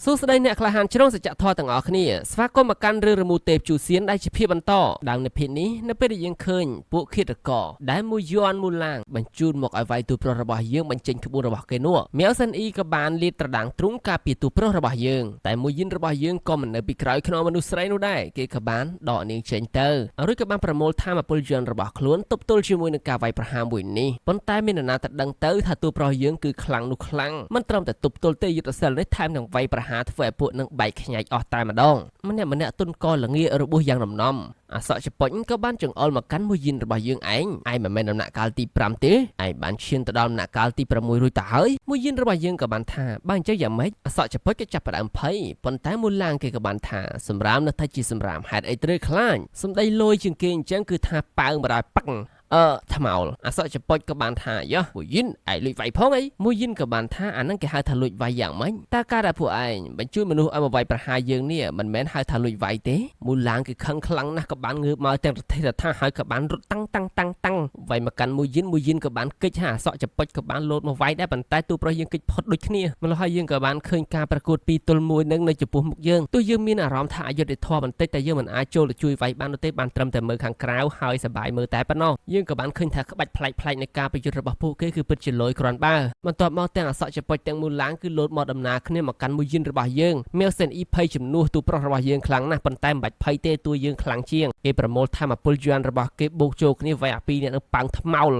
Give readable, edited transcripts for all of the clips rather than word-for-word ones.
សួស្តីអ្នកក្លាហានជ្រុងសច្ចធម៌ទាំងអស់គ្នាស្វាគមន៍មកកាន់រឿងរមូរទេពជូសៀនដែលជាភាពបន្តដើមនៅភាគនេះនៅពេលដែលយើងឃើញពួកឃាតករដែលមួយយន់មូឡាងបញ្ជូនមកឲ្យវាយទូប្រុសរបស់យើងបញ្ចេញក្បួនរបស់គេនោះមៀវសិនអ៊ីក៏បានលាតត្រដាងទ្រូងការពារទូប្រុសរបស់យើងតែមួយយិនរបស់យើងក៏មិននៅពីក្រោយខ្នងមនុស្សស្រីនោះដែរគេក៏បានដកនាងចេញទៅរួចក៏បានប្រមូលធម៌ពលយន្តរបស់ខ្លួនទប់ទល់ជាមួយនឹងការវាយប្រហារមួយនេះប៉ុន្តែមាននរណាទៅដឹងទៅថាទូប្រុសយើងគឺខ្លាំងនោះខ្លាំងមិនត្រឹមតែទប់ទល់ទេយុទ្ធសិលនេះថែមទាំងវាយប្រហារធ្វើឲ្យពួកនឹងបែកខ្ញែកអស់តែម្ដងម្នាក់ម្នាក់ទុនកលងារបួសយ៉ាងដំណំអាសក់ជប៉ុនក៏បានចង្អុលមកកាន់មួយយិនរបស់យើងឯងឯងមិនមែនដំណាក់កាលទី5ទេឯងបានឈានទៅដល់ដំណាក់កាលទី6រួចទៅហើយមួយយិនរបស់យើងក៏បានថាបើអញ្ចឹងយ៉ាងម៉េចអាសក់ជប៉ុនក៏ចាប់ផ្ដើមភ័យប៉ុន្តែមូឡាងគេក៏បានថាសម្រាមនៅថាជាសម្រាមហេតុអីត្រូវខ្លាចសម្ដីលយជាងគេអញ្ចឹងគឺថាប៉ើងបដ ாய் ប៉ឹងអឺថ្មោលអាសក់ចប៉ុចក៏បានថាយោមួយយិនឯងលួចវាយផងអីមួយយិនក៏បានថាអាហ្នឹងគេហៅថាលួចវាយយ៉ាងម៉េចតើការដែលពួកឯងបញ្ជូនមនុស្សឲ្យមកវាយប្រហារយើងនេះមិនមែនហៅថាលួចវាយទេមូឡាងគឺខឹងខ្លាំងណាស់ក៏បានងើបមកទាំងប្រទេសថាហើយក៏បានរត់តាំងតាំងតាំងតាំងវាយមកកាន់មួយយិនមួយយិនក៏បានគិចហាអាសក់ចប៉ុចក៏បានលោតមកវាយដែរប៉ុន្តែទូប្រុសយើងគិចផុតដូចគ្នាម្ល៉េះហើយយើងក៏បានឃើញការប្រកួតពីរទល់មួយនឹងនៅចំពោះមុខយើងទោះយើងមានអារម្មណ៍ថាអយុត្តិធម៌បន្តិចតែយើងមិនអាចចូលទៅជួយវាយបាននោះទេបានត្រឹមតែមើលខាងក្រៅហើយសប្បាយមើលតែប៉ុណ្ណោះយើងក៏បានឃើញថាក្បាច់ប្លែកៗនៃការប្រយុទ្ធរបស់ពួកគេគឺពិតជាលយគ្រាន់បើបន្ទាប់មកទាំងអសក់ចប៉ុចទាំងមូឡាងគឺលោតមកដំណើរគ្នាមកកាន់មួយយិនរបស់យើងមៀលសេនអ៊ីភ័យជំនួសទូប្រុសរបស់យើងខ្លាំងណាស់ប៉ុន្តែមិនបាច់ភ័យទេតួយើងខ្លាំងជាងគេប្រមូលធម៌ពលយន្តរបស់គេបូកចូលគ្នាវាយអាពីរអ្នកនឹងប៉ាំងថ្មោល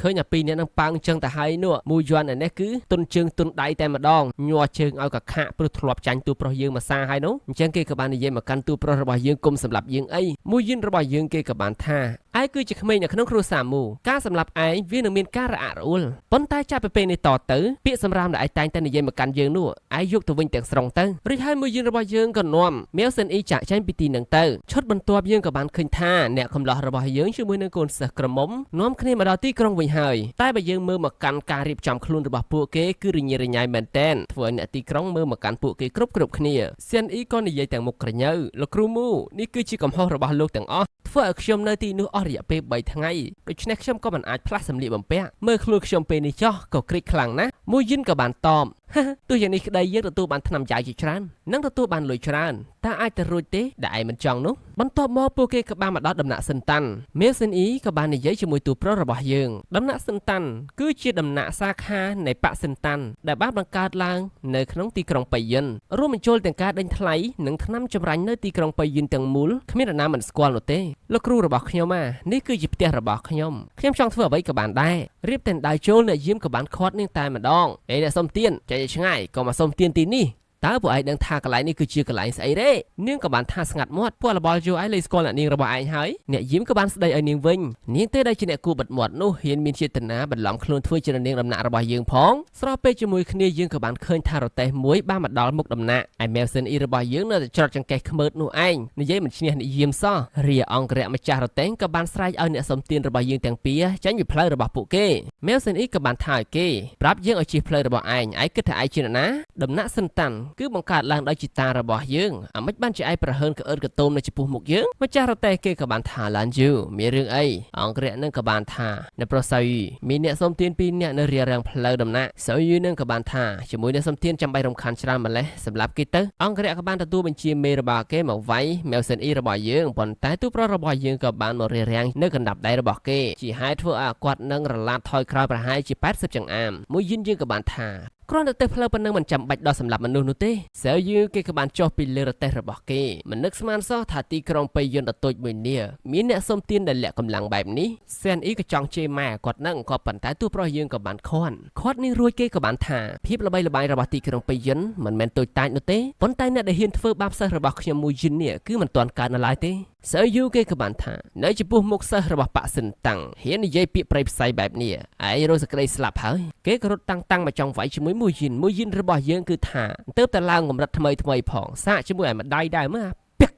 ឃើញអាពីរអ្នកនឹងប៉ាំងចឹងទៅហើយនោះមួយយន់ឯនេះគឺទុនជើងទុនដៃតែម្ដងញ័រជើងឲ្យកខាក់ព្រោះធ្លាប់ចាញ់ទូប្រុសយើងមកសាហើយនោះអញ្ចឹងគេក៏បាននិយាយមកកាន់ទូប្រុសរបស់យើងគុំសម្លាប់យើងអីមួយយិនរបស់យើងគេក៏បានថាឯងគឺជាក្មេងនៅក្នុងគ្រួសារមូការសម្លាប់ឯងវានឹងមានការរអាក់រអួលប៉ុន្តែចាប់ពីពេលនេះតទៅពាក្យសម្រាមដែលឯងតែងតែនិយាយមកកាន់យើងនោះឯងយកទៅវិញទាំងស្រុងទៅរួចហើយមួយយិនរបស់យើងក៏នាំមៀវសិនអ៊ីចាក់ចេញពីទីនឹងទៅឈុតបន្ទាប់យើងក៏បានឃើញថាអ្នកកំឡោះរបស់យើងជាមួយនឹងកូនសិស្សក្រមុំនាំគ្នាមកដល់ទីក្រុងវិញហើយតែបើយើងមើលមកកាន់ការរៀបចំខ្លួនរបស់ពួកគេគឺរញ៉េរញ៉ៃមែនតែនធ្វើឲ្យអ្នកទីក្រុងមើលមកកាន់ពួកគេគ្រប់គ្នាសៀនអ៊ីក៏និយាយទាំងមុខក្រញើលោកគ្រូមូនេះគឺជាកំហុសរបស់លោកទាំងអស់ធ្វើឲ្យខ្ញុំនៅទីនោះអស់រយៈពេល3ថ្ងៃដូច្នេះខ្ញុំក៏មិនអាចផ្លាស់សម្លៀកបំពាក់មើលខ្លួនខ្ញុំពេលនេះចោះក៏ក្រិចខ្លាំងណាស់មួយយិនក៏បានតបទោះយ៉ាងនេះក្តីយើងទទួលបានថ្នាំយ៉ាវជាច្រើននិងទទួលបានលុយច្រើនតើអាចទៅរួចទេដែលឯងមិនចង់នោះបន្ទាប់មកពួកគេក៏បានមកដល់ដំណាក់សិនតាន់មៀវសិនអ៊ីក៏បាននិយាយជាមួយទូប្រុសរបស់យើងដំណាក់សិនតាន់គឺជាដំណាក់សាខានៃបកសិនតាន់ដែលបានបង្កើតឡើងនៅក្នុងទីក្រុងប៉ៃយិនរួមបញ្ចូលទាំងការដេញថ្លៃនិងថ្នាំចម្រាញ់នៅទីក្រុងប៉ៃយិនទាំងមូលគ្មាននរណាមិនស្គាល់នោះទេលោកគ្រូរបស់ខ្ញុំនេះគឺជាផ្ទះរបស់ខ្ញុំខ្ញុំចង់ធ្វើអ្វីក៏បានដែររៀបតែដៅចូលអ្នកយាមក៏បានខាត់នាងតែម្ដងអេអ្នកសុំទានចេញឲ្យឆ្ងាយក៏មកសុំទានទីនេះតើពួកឯងដឹងថាកន្លែងនេះគឺជាកន្លែងស្អីទេនាងក៏បានថាស្ងាត់មាត់ពួករបល់យោឯងលែងស្គាល់អ្នកនាងរបស់ឯងហើយអ្នកយាមក៏បានស្ដីឲ្យនាងវិញនាងទេដែលជាអ្នកគូបិទមាត់នោះហ៊ានមានចេតនាបន្លំខ្លួនធ្វើជានាងដំណាក់របស់យើងផងស្របពេលជាមួយគ្នាយើងក៏បានឃើញថារទេះមួយបានមកដល់មុខដំណាក់ឯមែវសិនអ៊ីរបស់យើងនៅតែច្រត់ចង្កេះខ្មើតនោះឯងនិយាយមិនឈ្នះអ្នកយាមសោះរាអង្គរៈម្ចាស់រទេះក៏បានស្រែកឲ្យអ្នកសុំទានរបស់យើងទាំងពីរចេញពីផ្លូវរបស់ពួកគេមែវសិនអ៊ីក៏បានថាឲ្យគេប្រាប់យើងឲ្យជិះផ្លូវរបស់ឯងឯងគិតថាឯងជាអ្នកណាដំណាក់សិនតាន់គឺបង្កើតឡើងដោយជីតារបស់យើងអាម៉េចបានជាឯងប្រហើនកអើតកតោមនៅចំពោះមុខយើងម្ចាស់រទេះគេក៏បានថាឡានយូមានរឿងអីអង្គរៈនឹងក៏បានថានៅប្រុសសៅមានអ្នកសុំទានពីរអ្នកនៅរារាំងផ្លូវដំណាក់សៅយូនឹងក៏បានថាជាមួយអ្នកសុំទានចាំបាច់រំខានច្រើនម្លេះសម្រាប់គេទៅអង្គរៈក៏បានទទួលបញ្ជាមេរបស់គេមកវាយមែវសិនអ៊ីរបស់យើងប៉ុន្តែទូប្រុសរបស់យើងក៏បានមករារាំងនៅកណ្ដាប់ដៃរបស់គេជាហេតុធ្វើឲ្យគាត់នឹងរឡាត់ថយក្រោយប្រហែលជា80ចង្អាមមួយយិនយើងក៏បានថាគ្រាន់តែទៅផ្លូវប៉ុណ្ណឹងមិនចាំបាច់ដល់សម្រាប់មនុស្សនោះទេសៅយឺគេក៏បានចុះពីលើរទេះរបស់គេមិននឹកស្មានសោះថាទីក្រុងប៉ៃយន្តដ៏តូចមួយនេះមានអ្នកសុំទានដែលលាក់កម្លាំងបែបនេះសែនអ៊ីក៏ចង់ជេរម៉ែគាត់នឹងក៏ប៉ុន្តែទូប្រុសយើងក៏បានខាន់ខាត់នេះរួចគេក៏បានថាភាពល្បីល្បាញរបស់ទីក្រុងប៉ៃយន្តមិនមែនតូចតាចនោះទេប៉ុន្តែអ្នកដែលហ៊ានធ្វើបាបសិស្សរបស់ខ្ញុំមួយយិននេះគឺមិនទាន់កើតនៅឡើយទេសៅយូគេក៏បានថានៅចំពោះមុខសិស្សរបស់ប៉សិនតាំងហ៊ាននិយាយពាក្យប្រៃផ្សៃបែបនេះឯងរកសក្តីស្លាប់ហើយគេក៏រត់តាំងតាំងមកចង់វាយជាមួយមួយយិនមួយយិនរបស់យើងគឺថាទៅតែឡើងកម្រិតថ្មីថ្មីផងសាកជាមួយឯម្ដាយដែរមើល ពាក់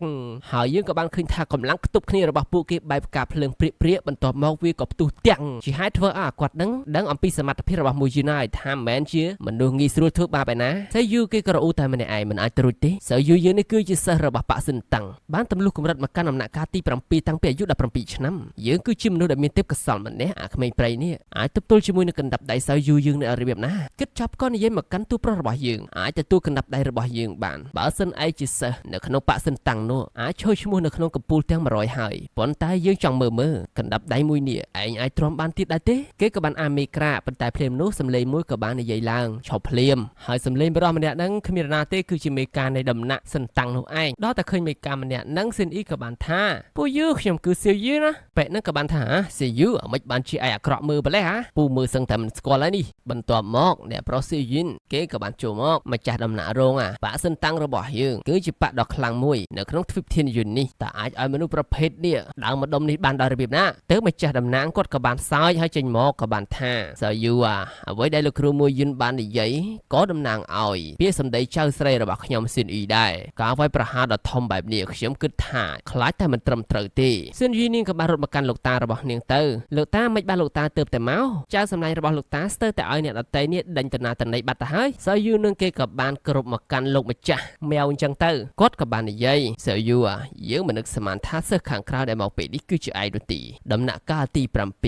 ហើយយើងក៏បានឃើញថាកម្លាំងខ្ទប់គ្នារបស់ពួកគេបែបការភ្លើងព្រាកព្រាកបន្ទាប់មកវាក៏ផ្ទុះទាំងជាហេតុធ្វើឲ្យអាគាត់នឹងដឹងអំពីសមត្ថភាពរបស់មួយយូណាយថាមិនមែនជាមនុស្សងាយស្រួលធ្វើបាបឯណាសៅយូគេក៏រអ៊ូតែម្នាក់ឯងមិនអាចទៅរួចទេសៅយូយើងនេះគឺជាសិស្សរបស់ប៉ាសិនតាំងបានទម្លុះកម្រិតមកកាន់ដំណាក់កាលទី7តាំងពីអាយុ17ឆ្នាំយើងគឺជាមនុស្សដែលមានទេពកោសល្យម្នាក់អាក្មេងព្រៃនេះអាចទប់ទល់ជាមួយនឹងកណ្ដាប់ដៃសៅយូយើងនៅរបៀបណាគិតចាប់ក៏និយាយមកកាន់ទូប្រុសរបស់យើងអាចទទួលកណ្ដាប់ដៃរបស់យើងបានបើសិនឯងជាសិស្សនៅក្នុងប៉ាសិនតាំងនោះអាចឈរឈ្មោះនៅក្នុងកំពូលទាំង100ហើយប៉ុន្តែយើងចង់មើលមើលកណ្ដាប់ដៃមួយនេះឯងអាចទ្រាំបានទៀតដែរទេគេក៏បានអាមេក្រាប៉ុន្តែភ្លាមនោះសំឡេងមួយក៏បាននិយាយឡើងឈប់ភ្លាមហើយសំឡេងបរិសម្នាក់ហ្នឹងគ្មាននរណាទេគឺជាមេការនៃដំណាក់សិនតាំងនោះឯងដល់តែឃើញមេការម្នាក់ហ្នឹងស៊ិនអ៊ីក៏បានថាពូយូខ្ញុំគឺសៀវយូណាប៉ែហ្នឹងក៏បានថាសៀវយូអ្មិនបានជាឯងអាក្រក់មើលម្លេះហ่าពូមើលសឹងតែមិនស្គាល់ហើយនេះបន្ទាប់មកអ្នកប្រុសសៀវយិនគេក៏បានចូលមកម្ចាស់ដំណាក់រោងអាប៉ាសិនតាំងរបស់យើងគឺជាប៉ាដ៏ខ្លាំងមួយនៅក្នុងទ្វីបធានយុននេះតើអាចឲ្យមនុស្សប្រភេទនេះដើរមកដុំនេះបានដល់របៀបណាទៅម្ចាស់តំណាងគាត់ក៏បានសើចហើយចេញមកក៏បានថាសើយូអាអ្វីដែលលោកគ្រូមួយយិនបាននិយាយក៏តំណាងឲ្យពាក្យសម្ដីចៅស្រីរបស់ខ្ញុំស៊ិនអ៊ីដែរការវាយប្រហារដ៏ធំបែបនេះខ្ញុំគិតថាខ្លាចតែមិនត្រឹមត្រូវទេស៊ិនយីនាងក៏បានរត់មកកាន់លោកតារបស់នាងទៅលោកតាមិនបានលោកតាទៅតែមកចៅសម្លាញ់របស់លោកតាស្ទើរតែឲ្យអ្នកដតីនេះដេញតណាតណីបាត់ទៅហើយសើយូនឹងគេក៏បានគ្រប់មកកាន់លោកម្ចាស់ម៉ែវអញ្ចឹងទៅគាត់ក៏បាននិយាយសើយូអាយើងមិននឹកស្មានថាសិស្សខាងក្រៅដែលមកពេលនេះគឺជាឯងនោះទីដំណាក់កាលទី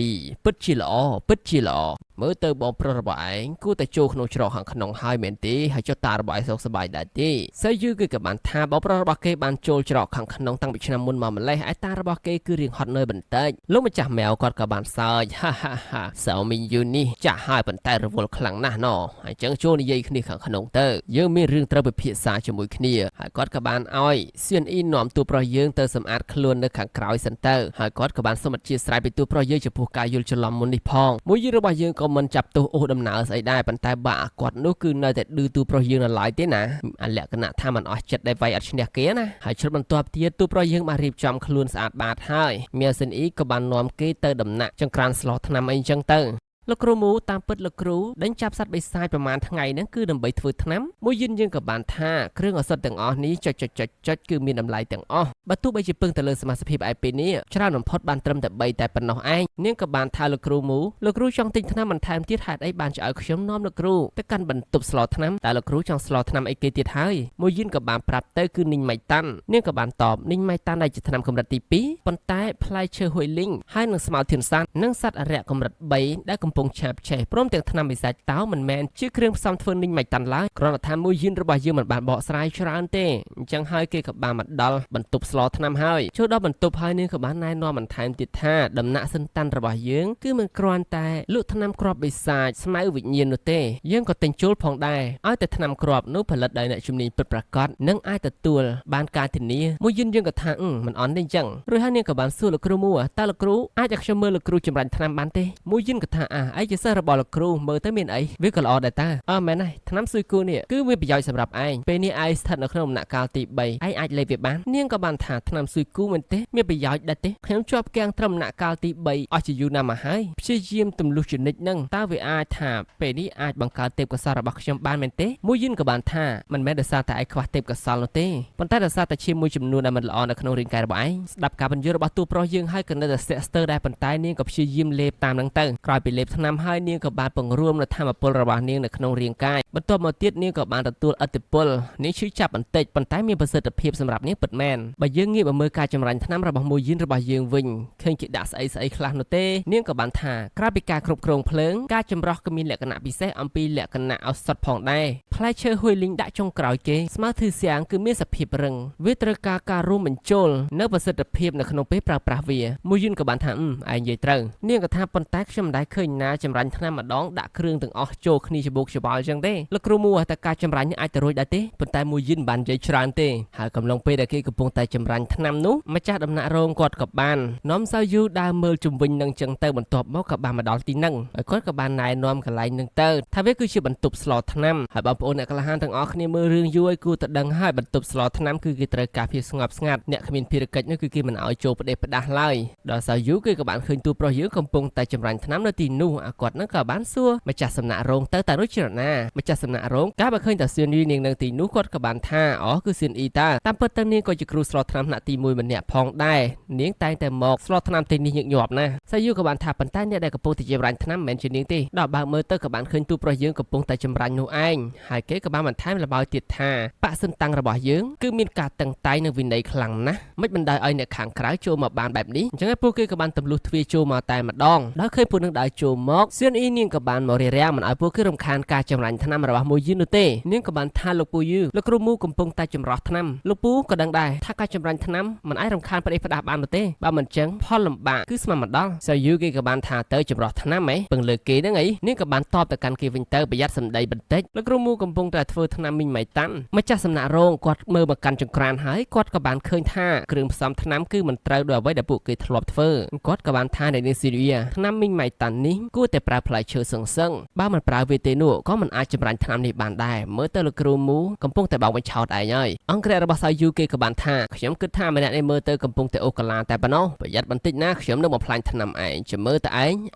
7ពិតជាល្អពិតជាល្អមើលទៅបងប្រុសរបស់ឯងគួរតែចូលក្នុងច្រកខាងក្នុងហើយមែនទេហើយចុះតារបស់ឯងសុខសប្បាយដែរទេសើយូគឺក៏បានថាបងប្រុសរបស់គេបានចូលច្រកខាងក្នុងតាំងពីឆ្នាំមុនមកម្លេះឯតារបស់គេគឺរៀងហត់នឿយបន្តិចលោកម្ចាស់ម៉ែវគាត់ក៏បានសើចហាហាហាសៅមីងយូនេះចាស់ហើយប៉ុន្តែរវល់ខ្លាំងណាស់ណអញ្ចឹងចូលនិយាយគ្នាខាងក្នុងទៅយើងមានរឿងត្រូវពិភាក្សាជាមួយគ្នាហើយគាត់ក៏បានឲ្យសៀនអ៊ីនាំតួប្រុសយើងទៅសម្អាតខ្លួននៅខាងក្រោយសិនទៅហើយគាត់ក៏បានសូមអធិស្ឋានពីតួប្រុសយើងចំពោះការយល់ច្រឡំមុននេះផងមួយយរបស់យើងក៏មិនចាប់ទោសអូសដំណើរស្អីដែរប៉ុន្តែបាក់គាត់នោះគឺនៅតែឌឺតួប្រុសយើងនៅឡើយទេណាអាលក្ខណៈថាមិនអស់ចិត្តដែលវាយអត់ឈ្នះគេណាហើយជ្រុតបន្ទាប់ទៀតតួប្រុសយើងបានរៀបចំខ្លួនស្អាតបាតហើយមៀសិនអ៊ីក៏បាននាំគេទៅដំណាក់ចង្ក្រានស្លថ្នាំអីចឹងទៅលោកគ្រូមូតាមពិតលោកគ្រូដេញចាប់សត្វបិសាចប្រហែលថ្ងៃហ្នឹងគឺដើម្បីធ្វើថ្នាំមួយយិនយើងក៏បានថាគ្រឿងឱសថទាំងអស់នេះចុចចុចចុចចុចគឺមានតម្លៃទាំងអស់បើទោះបីជាពឹងទៅលើសមាជិកឯពេលនេះច្រើនបំផុតបានត្រឹមតែ3តែប៉ុណ្ណោះឯងនាងក៏បានថាលោកគ្រូមូលោកគ្រូចង់ទិញថ្នាំបន្ថែមទៀតហេតុអីបានជាឲ្យខ្ញុំនាំលោកគ្រូទៅកាន់បន្ទប់ស្លថ្នាំតែលោកគ្រូចង់ស្លថ្នាំអីគេទៀតហើយមួយយិនក៏បានប្រាប់ទៅគឺនីងម៉ៃតាន់នាងក៏បានតបនីងម៉ៃតាន់ដែលជាថ្នាំកម្រិតទី2ប៉ុន្តែផ្លែឈើហួយលីងហើយនឹងស្មៅធានសាននិងសត្វអរិយកម្រិត3ដែលកំពុងឆាបឆេះព្រមទាំងថ្នាំបិសាចតោមិនមែនជាគ្រឿងផ្សំធ្វើនីងម៉ៃតាន់ឡើយគ្រាន់តែថាមួយយិនរបស់យើងមិនបានបកស្រាយច្រើនទេអញ្ចឹងហើយគេក៏បានមកដល់បន្ទប់ស្លថ្នាំហើយចូលដល់បន្ទប់ហើយនាងក៏បានណែនាំបន្ថែមទៀតថាដំណាក់សិនតាន់របស់យើងគឺមិនគ្រាន់តែលក់ថ្នាំគ្រាប់បិសាចស្មៅវិញ្ញាណនោះទេយើងក៏ទិញជួលផងដែរឲ្យតែថ្នាំគ្រាប់នោះផលិតដោយអ្នកជំនាញពិតប្រាកដនិងអាចទទួលបានការធានាមួយយិនយើងក៏ថាមិនអន់ទេអញ្ចឹងរួចហើយនាងក៏បានសួរលោកគ្រូមួតើលោកគ្រូអាចឲ្យខ្ញុំមើលលោកគ្រូចម្រាញ់ថ្នាំបានទេមួយយិនក៏ថាអាឯងជាសិស្សរបស់លោកគ្រូមើលទៅមានអីវាក៏ល្អដែរតាអើមែនហើយថ្នាំស៊ុយគូនេះគឺមានប្រយោជន៍សម្រាប់ឯងពេលនេះឯងស្ថិតនៅក្នុងដំណាក់កាលទី3ឯងអាចលេបវាបាននាងក៏បានថាថ្នាំស៊ុយគូមែនទេមានប្រយោជន៍ដែរទេខ្ញុំជាប់គាំងត្រឹមដំណាក់កាលទី3អស់ជាយូរណាស់មកហើយព្យាយាមទម្លុះចនិចនឹងតើវាអាចថាពេលនេះអាចបង្កើតទេពកោសល្យរបស់ខ្ញុំបានមែនទេមួយយិនក៏បានថាមិនមែនដោយសារតែឯងខ្វះទេពកោសល្យនោះទេប៉ុន្តែដោយសារតែជាមួយចំនួនដែលមិនល្អនៅក្នុងរាងកាយរបស់ឯងស្ដាប់ការបញ្យល់របស់តួប្រុសយើងហើយក៏នៅតែស្ទាក់ស្ទើរដែរប៉ុន្តែនាងក៏ព្យាយាមលេបតាមនឹងទៅក្រោយពីលេបថ្នាំហើយនាងក៏បានពង្រួមនៅធម៌ពលរបស់នាងនៅក្នុងរាងកាយបន្ទាប់មកទៀតនាងក៏បានទទួលឥទ្ធិពលនាងឈឺចាប់បន្តិចប៉ុន្តែមានប្រសិទ្ធភាពសម្រាប់នាងពិតមែនបើយើងងាកមកមើលការចម្រាញ់ថ្នាំរបស់មួយយិនរបស់យើងវិញឃើញគេដាក់ស្អីស្អីខ្លះនោះទេនាងក៏បានថាក្រៅពីការគ្រប់គ្រងភ្លើងការចម្រោះក៏មានលក្ខណៈពិសេសអំពីលក្ខណៈឱសថផងដែរផ្លែឈើហួយលីងដាក់ចុងក្រោយគេស្មៅធឺសៀងគឺមានសភាពរឹងវាត្រូវការការរួមបញ្ចូលនៅប្រសិទ្ធភាពនៅក្នុងពេលប្រើប្រាស់វាមួយយិនក៏បានថាឯងនិយាយត្រូវនាងក៏ថាប៉ុន្តែខ្ញុំមិនដែលឃើញណាចម្រាញ់ថ្នាំម្ដងដាក់គ្រឿងទាំងអស់ចូលគ្នាច្បូកច្បល់ចឹងទេលោកគ្រូមួតែការចម្រាញ់នេះអាចទៅរួចដែរទេប៉ុន្តែមួយយិនបាននិយាយច្រើនទេហើយកំឡុងពេលដែលគេកំពុងតែចម្រាញ់ថ្នាំនោះម្ចាស់ដំណាក់រោងគាត់ក៏បាននាំសៅយូដើរមើលជំវិញនឹងចឹងទៅបន្ទាប់មកក៏បានមកដល់ទីហ្នឹងហើយគាត់ក៏បានណែនាំកន្លែងនឹងទៅថាវាគឺជាបន្ទប់ស្លថ្នាំហើយបងប្អូនអ្នកក្លាហានទាំងអស់គ្នាមើលរឿងយូរឲ្យគួរតែដឹងហើយបន្ទប់ស្លថ្នាំគឺគេត្រូវការភាពស្ងប់ស្ងាត់អ្នកគ្មានភារកិច្ចនោះគឺគេមិនឲ្យចូលផ្ដេសផ្ដាស់ឡើយដល់សៅយូគេក៏បានឃើញតួប្រុសយើងកំពុងតែចម្រាញ់ថ្នាំនៅទីនោះ អាគាត់នឹងក៏បានសួរម្ចាស់សំណាក់រោងទៅតើនោះជានរណាម្ចាស់សំណាក់រោងកាលបើឃើញតាសៀនយីនាងនៅទីនោះគាត់ក៏បានថាអូគឺសៀនអ៊ីតាតាមពិតទៅនាងក៏ជាគ្រូស្លថ្នាំថ្នាក់ទី1ម្នាក់ផងដែរនាងតែងតែមកស្លថ្នាំទីនេះញឹកញាប់ណាស់សាយូក៏បានថាប៉ុន្តែអ្នកដែលកំពុងតែចម្រាញ់ថ្នាំមិនមែនជានាងទេដល់បើកមើលទៅក៏បានឃើញទូប្រុសយើងកំពុងតែចម្រាញ់នោះឯងហើយគេក៏បានបន្ថែមលបាយទៀតថាបាក់សិនតាំងរបស់យើងគឺមានការតឹងតែងនិងវិន័យខ្លាំងណាស់មិនបណ្ដោយឲ្យអ្នកខាងក្រៅចូលមកបានបែបនេះអញ្ចឹងឯពួកគេក៏បានទម្លុះទ្វារចូលមកតែម្ដងដល់ឃើញពួកនឹងដើរចូលមកសៀនអ៊ីនាងក៏បានមករារាំងមិនឲ្យពួកគេរំខានការចម្រាញ់ថ្នាំរបស់មួយយឺនោះទេនាងក៏បានថាលោកពូយឺលោកគ្រូមូកំពុងតែចម្រោះថ្នាំលោកពូក៏ដឹងដែរថាការចម្រាញ់ថ្នាំមិនអាចរំខានប្តីផ្ដាស់បាននោះទេបើមិនចឹងផលលំបាកគឺស្មានមិនដល់សៅយឺគេក៏បានថាទៅចម្រោះថ្នាំហ៎ពឹងលើគេហ្នឹងអីនាងក៏បានតបទៅកាន់គេវិញទៅប្រយ័ត្នសម្ដីបន្តិចលោកគ្រូមូកំពុងតែធ្វើថ្នាំមីងម៉ៃតាន់ម្ចាស់សំណាក់រោងគាត់មើលមកកាន់ចង្ក្រានហើយគាត់ក៏បានឃើញថាគ្រឿងផ្សំថ្នាំគឺមិនត្រូវដោយអ្វីដែលពួកគេធ្លាប់ធ្វើគាត់ក៏បានថានៅនាងស៊ីរីថ្នាំមីងម៉ៃតាន់នេះគួរតែប្រើផ្លែឈើសឹងសឹងបើមិនប្រើវាទេនោះក៏មិនអាចចម្រាញ់ថ្នាំនេះបានដែរមើលទៅលោកគ្រូមូកំពុងតែបោកបញ្ឆោតឯងហើយអង្គរៈរបស់សៅយូគេក៏បានថាខ្ញុំគិតថាម្នាក់នេះមើលទៅកំពុងតែអូកាឡាតែប៉ុណ្ណោះប្រយ័ត្នបន្តិចណាខ្ញុំនឹងបំផ្លាញថ្នាំឯងចាំមើលតែឯង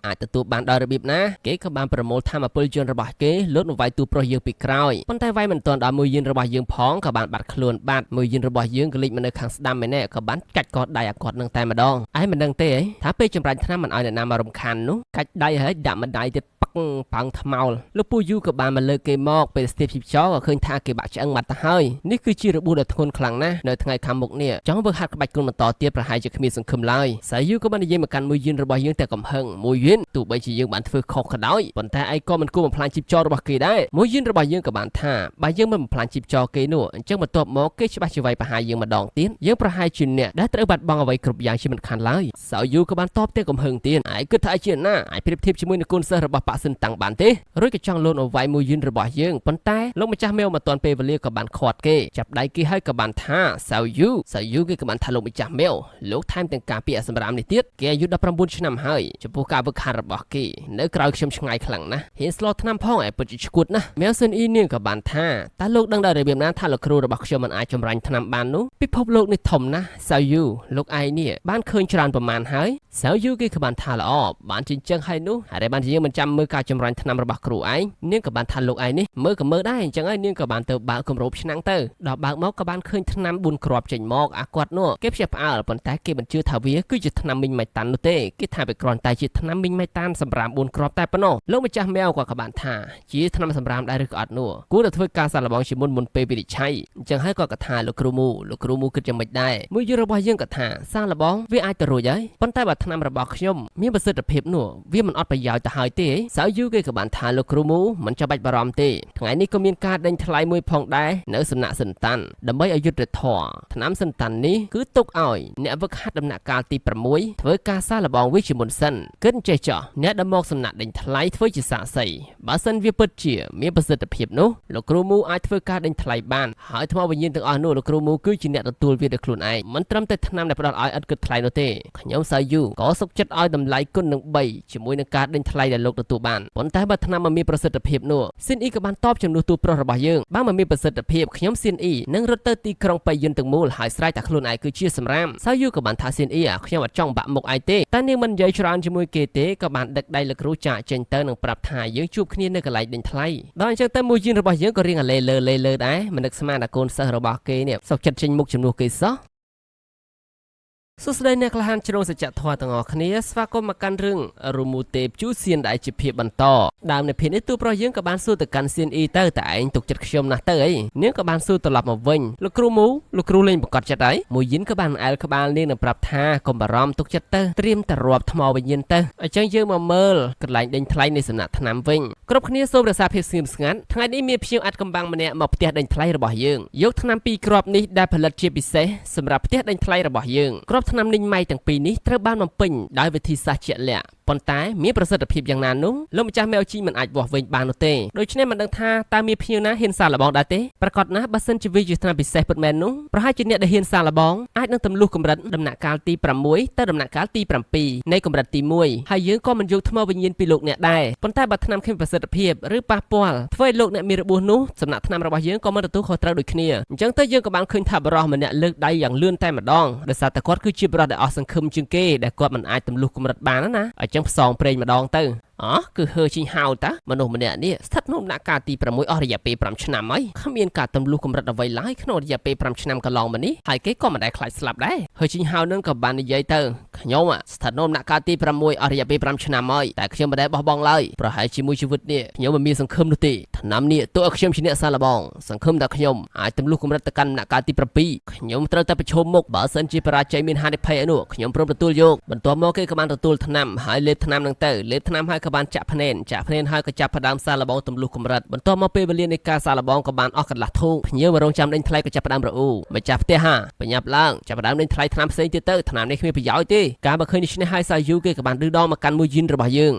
អាចទទួលបានដោយរបៀបណាគេក៏បានប្រមូលធម្មពលយន្តរបស់គេលូតមកវាយទូប្រុសយើងពីក្រោយប៉ុន្តែវាយមិនទាន់ដល់មួយយន្តរបស់យើងផងក៏បានបាត់ខ្លួនបាត់មួយយន្តរបស់យើងក៏លិចមកនៅខាងស្ដាំម្នាក់ក៏បានកាច់កដៃអាគាត់នឹងតែម្ដងឯងមិនដឹងទេថាពេលចម្រាញ់ថ្នាំមិនឲ្យអ្នកណាមករំខាននោះកាច់ដៃហើយដាក់ម្ដាយទៀតប៉ឹងប៉ាំងថ្មោលលោកពូយូក៏បានមកលើកគេមកពេលស្ទាបជីបចោក៏ឃើញថាគេបាក់ឆ្អឹងបាត់ទៅហើយនេះគឺជារបួសដ៏ធ្ងន់ខ្លាំងណាស់នៅថ្ងៃខាងមុខនេះចង់វើហាត់ក្បាច់គុណបន្តទៀតប្រហែលជាគ្មានសង្ឃឹមឡើយសាយូក៏បាននិយាយមកកាន់មួយយន្តរបស់យើងតែកំហឹងមួយយន្តទោះបីជាយើងបានធ្វើខុសក៏ដោយប៉ុន្តែឯងក៏មិនគួរបំផ្លាញជីបចោរបស់គេដែរមួយយន្តរបស់យើងក៏បានថាបើយើងមិនបំផ្លាញជីបចោគេនោះអញ្ចឹងបន្ទាប់មកគេច្បាស់ជាវាយប្រហារយើងម្ដងទៀតយើងប្រហែលជាអ្នកដែលត្រូវបាត់បង់អ្វីគ្រប់យ៉ាងជាមិនខានឡើយសាយូក៏បានតបតែកំហឹងទៀតឯងគិតថាឯងជាណាឯងប្រៀបធៀបជាមួយនឹងកូនសិស្សរបស់ប៉ាសិនតាំងបានទេរួចក៏ចង់លូនអវ៉ៃមួយយន្តរបស់យើងប៉ុន្តែលោកម្ចាស់មេវមិនទាន់ពេលវេលាក៏បានខាត់គេចាប់ដៃគេហើយក៏បានថាសាយូសាយូគេក៏បានថាលោកម្ចាស់មេវលោកថែមទាំងការពារសម្រាមនេះទៀតគេអាយុ19ឆ្នាំហើយចំពោះការវឹកហាត់របស់គេនៅក្រៅខ្ញុំឆ្ងាយខ្លាំងណាស់ហ៊ានស្លថ្នាំផងឯពិតជាឈួតណាស់មេវស៊ិនអ៊ីនាងក៏បានថាតើលោកដឹងដល់របៀបណាថាលោកគ្រូរបស់ខ្ញុំមិនអាចចម្រាញ់ថ្នាំបាននោះពិភពលោកនេះធំណាស់សាយូលោកឯងនេះបានឃើញច្រើនប្រមាណហើយសាយូគេក៏បានថាល្អបានជាចឹងហើយនោះហើយបានជាយើងមិនចាំមើលការចម្រាញ់ថ្នាំរបស់គ្រូឯងនាងក៏បានថាលោកឯងនេះមើលក៏មើលដែរអញ្ចឹងហើយនាងក៏បានទៅបើកគម្របឆ្នាំងទៅដល់បើកមកក៏បានឃើញថ្នាំ4គ្រាប់ចេញមកអាគាត់នោះគេភ្ញាក់ផ្អើលប៉ុន្តែគេមិនជឿថាវាគឺជាថ្នាំមីងម៉ៃតាន់នោះទេគេថាវាគ្រាន់តែជាថ្នាំមីងម៉ៃតាន់សម្រាម4គ្រាប់តែប៉ុណ្ណោះលោកម្ចាស់មែវក៏បានថាជាថ្នាំសម្រាមដែរឬក៏អត់នោះគួរតែធ្វើការសាកល្បងជាមុនមុនពេលវិនិច្ឆ័យអញ្ចឹងហើយគាត់ក៏ថាលោកគ្រូមូលោកគ្រូមូគិតយ៉ាងម៉េចដែរមួយយល់របស់យើងក៏ថាសាកល្បងវាអាចទៅរួចហើយប៉ុន្តែបើថ្នាំរបស់ខ្ញុំមានប្រសិទ្ធភាពនោះវាមិនអត់ប្រយោជន៍ទៅហើយទេសៅយូគេក៏បានថាលោកគ្រូមូមិនចាំបាច់បារម្ភទេថ្ងៃនេះក៏មានការដេញថ្លៃមួយផងដែរនៅសំណាក់សិនតាន់ដើម្បីឲ្យយុត្តិធម៌ថ្នាំសិនតាន់នេះគឺទុកឲ្យអ្នកវឹកហាត់ដំណាក់កាលទី6ធ្វើការសាកល្បងវាជាមុនសិនគិតចេះចោះអ្នកដែលមកសំណាក់ដេញថ្លៃធ្វើជាសាក្សីបើសិនវាពិតជាមានប្រសិទ្ធភាពនោះលោកគ្រូមូអាចធ្វើការដេញថ្លៃបានហើយថ្មវិញ្ញាណទាំងអស់នោះលោកគ្រូមូគឺជាអ្នកទទួលវាដោយខ្លួនឯងមិនត្រឹមតែថ្នាំដែលផ្ដល់ឲ្យឥតគិតថ្លៃនោះទេខ្ញុំសាយូក៏សុខចិត្តឲ្យតម្លៃគុណនឹង3ជាមួយនឹងការដេញថ្លៃដែលលោកទទួលបានប៉ុន្តែបើថ្នាំមិនមានប្រសិទ្ធភាពនោះស៊ិនអ៊ីក៏បានតបជំនួសទូប្រុសរបស់យើងបើមិនមានប្រសិទ្ធភាពខ្ញុំស៊ិនអ៊ីនឹងរត់ទៅទីក្រុងបៃយន្តទាំងមូលហើយស្រែកតែខ្លួនឯងគឺជាសម្រាមសាយូក៏បានថាស៊ិនអ៊ីខ្ញុំអត់ចង់បាក់មុខឯងទេតែនាងមិននិយាយច្រើនជាមួយគេទេក៏បានដឹកដៃលោកគ្រូចាកចេញទៅនិងប្រាប់ថាយើងជួបគ្នានៅកន្លែងដេញថ្លៃដល់អញ្ចឹងទៅមួយយន្តរបស់យើងក៏រៀងអាលេលើលេលើដែរមិននឹកស្មានថាកូនសិស្សរបស់គេនេះសុខចិត្តចេញមុខជំនួសគេសោះសួស្តីអ្នកក្លាហានជ្រុងសច្ចធម៌ទាំងអស់គ្នាស្វាគមន៍មកកាន់រឿងរមូទេពជូសៀនដែលជាភាពបន្តដើមនៃភាគនេះទូប្រុសយើងក៏បានសួរទៅកាន់សៀនអ៊ីទៅតែឯងទុកចិត្តខ្ញុំណាស់ទៅអីនាងក៏បានសួរត្រឡប់មកវិញលោកគ្រូមូលោកគ្រូលេងប្រកាសចិត្តហើយមួយយិនក៏បានអែលក្បាលនាងនឹងប្រាប់ថាកុំបារម្ភទុកចិត្តទៅត្រៀមតែរាប់ថ្មវិញ្ញាណទៅអញ្ចឹងយើងមកមើលកន្លែងដេញថ្លៃនៃសំណាក់ថ្នាំវិញគ្រប់គ្នាសូមរក្សាភាពស្ងៀមស្ងាត់ថ្ងៃនេះមានភ្ញៀវអាចកំបាំងម្នាក់មកផ្ទះដេញថ្លៃរបស់យើងយកថ្នាំពីរគ្រាប់នេះដែលផលិតជាពិសេសសម្រាប់ផ្ទះដេញថ្លៃរបស់យើងគ្រាប់ថ្នាំនីងម៉ៃទាំងពីរនេះត្រូវបានបំពេញដោយវិធីសាស្ត្រជាក់លាក់ប៉ុន្តែមានប្រសិទ្ធភាពយ៉ាងណានោះលោកម្ចាស់មេវជីមិនអាចវាស់វែងបាននោះទេដូច្នេះមិនដឹងថាតើមានភ្ញៀវណាហ៊ានសាកល្បងដែរទេប្រាកដណាស់បើសិនជាវាជាថ្នាំពិសេសពិតមែននោះប្រហែលជាអ្នកដែលហ៊ានសាកល្បងអាចនឹងទម្លុះកម្រិតដំណាក់កាលទី6ទៅដំណាក់កាលទី7នៃកម្រិតទី1ហើយយើងក៏មិនយកថ្មវិញ្ញាណពីលោកអ្នកដែរប៉ុន្តែបើថ្នាំគ្មានប្រសិទ្ធភាពឬប៉ះពាល់ធ្វើឲ្យលោកអ្នកមានរបួសនោះសំណាក់ថ្នាំរបស់យើងក៏មិនទទួលខុសត្រូវដូចគ្នាអញ្ចឹងទៅយើងក៏បានឃើញថាបរិសម្នាក់លើកដៃយ៉ាងលឿនតែម្ដងដោយសារតែគាត់គឺជាបរិសដែលអស់សង្ឃឹមជាងគេដែលគាត់មិនអាចទម្លុះកម្រិតបានណាអញ្ចឹងផ្សងព្រេងម្ដងទៅ អោះគឺហឺជីងហៅតាមនុស្សម្នាក់នេះស្ថិតក្នុងដំណាក់កាលទី6អស់រយៈពេល5ឆ្នាំហើយគ្មានការទម្លុះកម្រិតអ្វីឡើយក្នុងរយៈពេល5ឆ្នាំកន្លងមកនេះហើយគេក៏មិនដែលខ្លាចស្លាប់ដែរហឺជីងហៅនឹងក៏បាននិយាយទៅខ្ញុំស្ថិតក្នុងដំណាក់កាលទី6អស់រយៈពេល5ឆ្នាំហើយតែខ្ញុំមិនដែលបោះបង់ឡើយប្រហែលជាមួយជីវិតនេះខ្ញុំមិនមានសង្ឃឹមនោះទេឆ្នាំនេះទោះឲ្យខ្ញុំជាអ្នកសាឡបងសង្ឃឹមថាខ្ញុំអាចទម្លុះកម្រិតទៅកាន់ដំណាក់កាលទី7ខ្ញុំត្រូវតែប្រឈមមុខបើសិនជាបរាជ័យមានហានិភ័យឯនោះខ្ញុំព្រមទទួលយកបន្ទាប់មកគេក៏បានទទួលថ្នាំហើយលេបថ្នាំនឹងទៅលេបថ្នាំហើយក៏បានចាក់ភ្នែនចាក់ភ្នែនហើយក៏ចាប់ផ្ដើមសាឡបងទម្លុះកម្រិតបន្ទាប់មកពេលវេលានៃការសាឡបងក៏បានអស់កន្លះធូងភ្ញៀវមករងចាំដេញថ្លៃក៏ចាប់ផ្ដើមរអ៊ូម្ចាស់ផ្ទះហាបញ្ញាប់ឡើងចាប់ផ្ដើមដេញថ្លៃថ្នាំផ្សេងទៀតទៅថ្នាំនេះគ្មានប្រយោជន៍ទេការបើឃើញនេះនេះហើយសាយូគេក៏បានឌឺដងមកកាន់មួយយិនរបស់យើ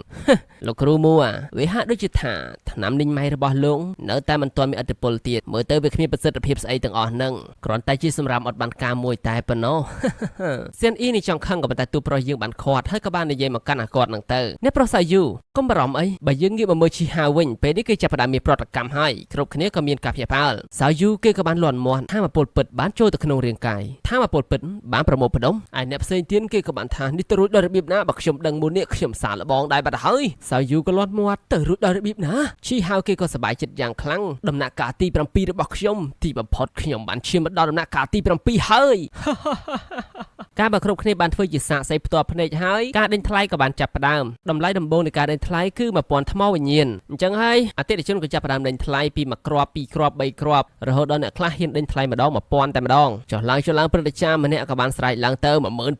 ងលោកគ្រូមួវាហាក់ដូចជាថាថ្នាំនេះម៉ៃរបស់លោកនៅតែមិនទាន់មានឥទ្ធិពលទៀតមើលទៅវាគ្មានប្រសិទ្ធភាពស្អីទាំងអស់ហ្នឹងគ្រាន់តែជាសម្រាប់អត់បានការមួយតែប៉ុណ្ណោះសៀនអ៊ីនេះចង់ខឹងក៏ប៉ុន្តែទូប្រុសយើងបានខាត់ហើយក៏បាននិយាយមកកាន់អាគាត់ហ្នឹងទៅអ្នកប្រុសសាយូកុំបារម្ភអីបើយើងងាកមកមើលឈីហាវិញពេលនេះគេចាប់ផ្ដើមមានប្រតិកម្មហើយគ្រប់គ្នាក៏មានការភ្ញាក់ផ្អើលសាយូគេក៏បានលន់មាត់ថាមពលពិតបានចូលទៅក្នុងរាងកាយថាមពលពិតបានប្រមូលផ្ដុំឯអ្នកផ្សេងទៀតគេក៏បានថានេះទៅរួចដល់របៀបណាបើខ្ញុំដឹងមុននេះខ្ញុំសាលបងដែរបាត់ហើយសាយូក៏លន់មាត់ទៅរួចដល់របៀបណាឈីហាគេក៏សប្បាយចិត្តយ៉ាងខ្លាំងដំណាក់កាលទី7របស់ខ្ញុំទីបំផុតខ្ញុំបានឈានមកដល់ដំណាក់កាលទី7ហើយការបើគ្រប់គ្នាបានធ្វើជាសាកសីផ្ទាល់ភ្នែកហើយការដេញថ្លៃក៏បានចាប់ផ្ដើមតម្លៃដំបូងនៃការដេញថ្លៃគឺ1000ថ្មវិញ្ញាណអញ្ចឹងហើយអតិថិជនក៏ចាប់ផ្ដើមដេញថ្លៃពី1គ្រាប់2គ្រាប់3គ្រាប់រហូតដល់អ្នកខ្លះហ៊ានដេញថ្លៃម្ដង1000តែម្ដងចុះឡើងចុះឡើងព្រឹទ្ធាចារ្យម្នាក់ក៏បានស្រែកឡើងទៅ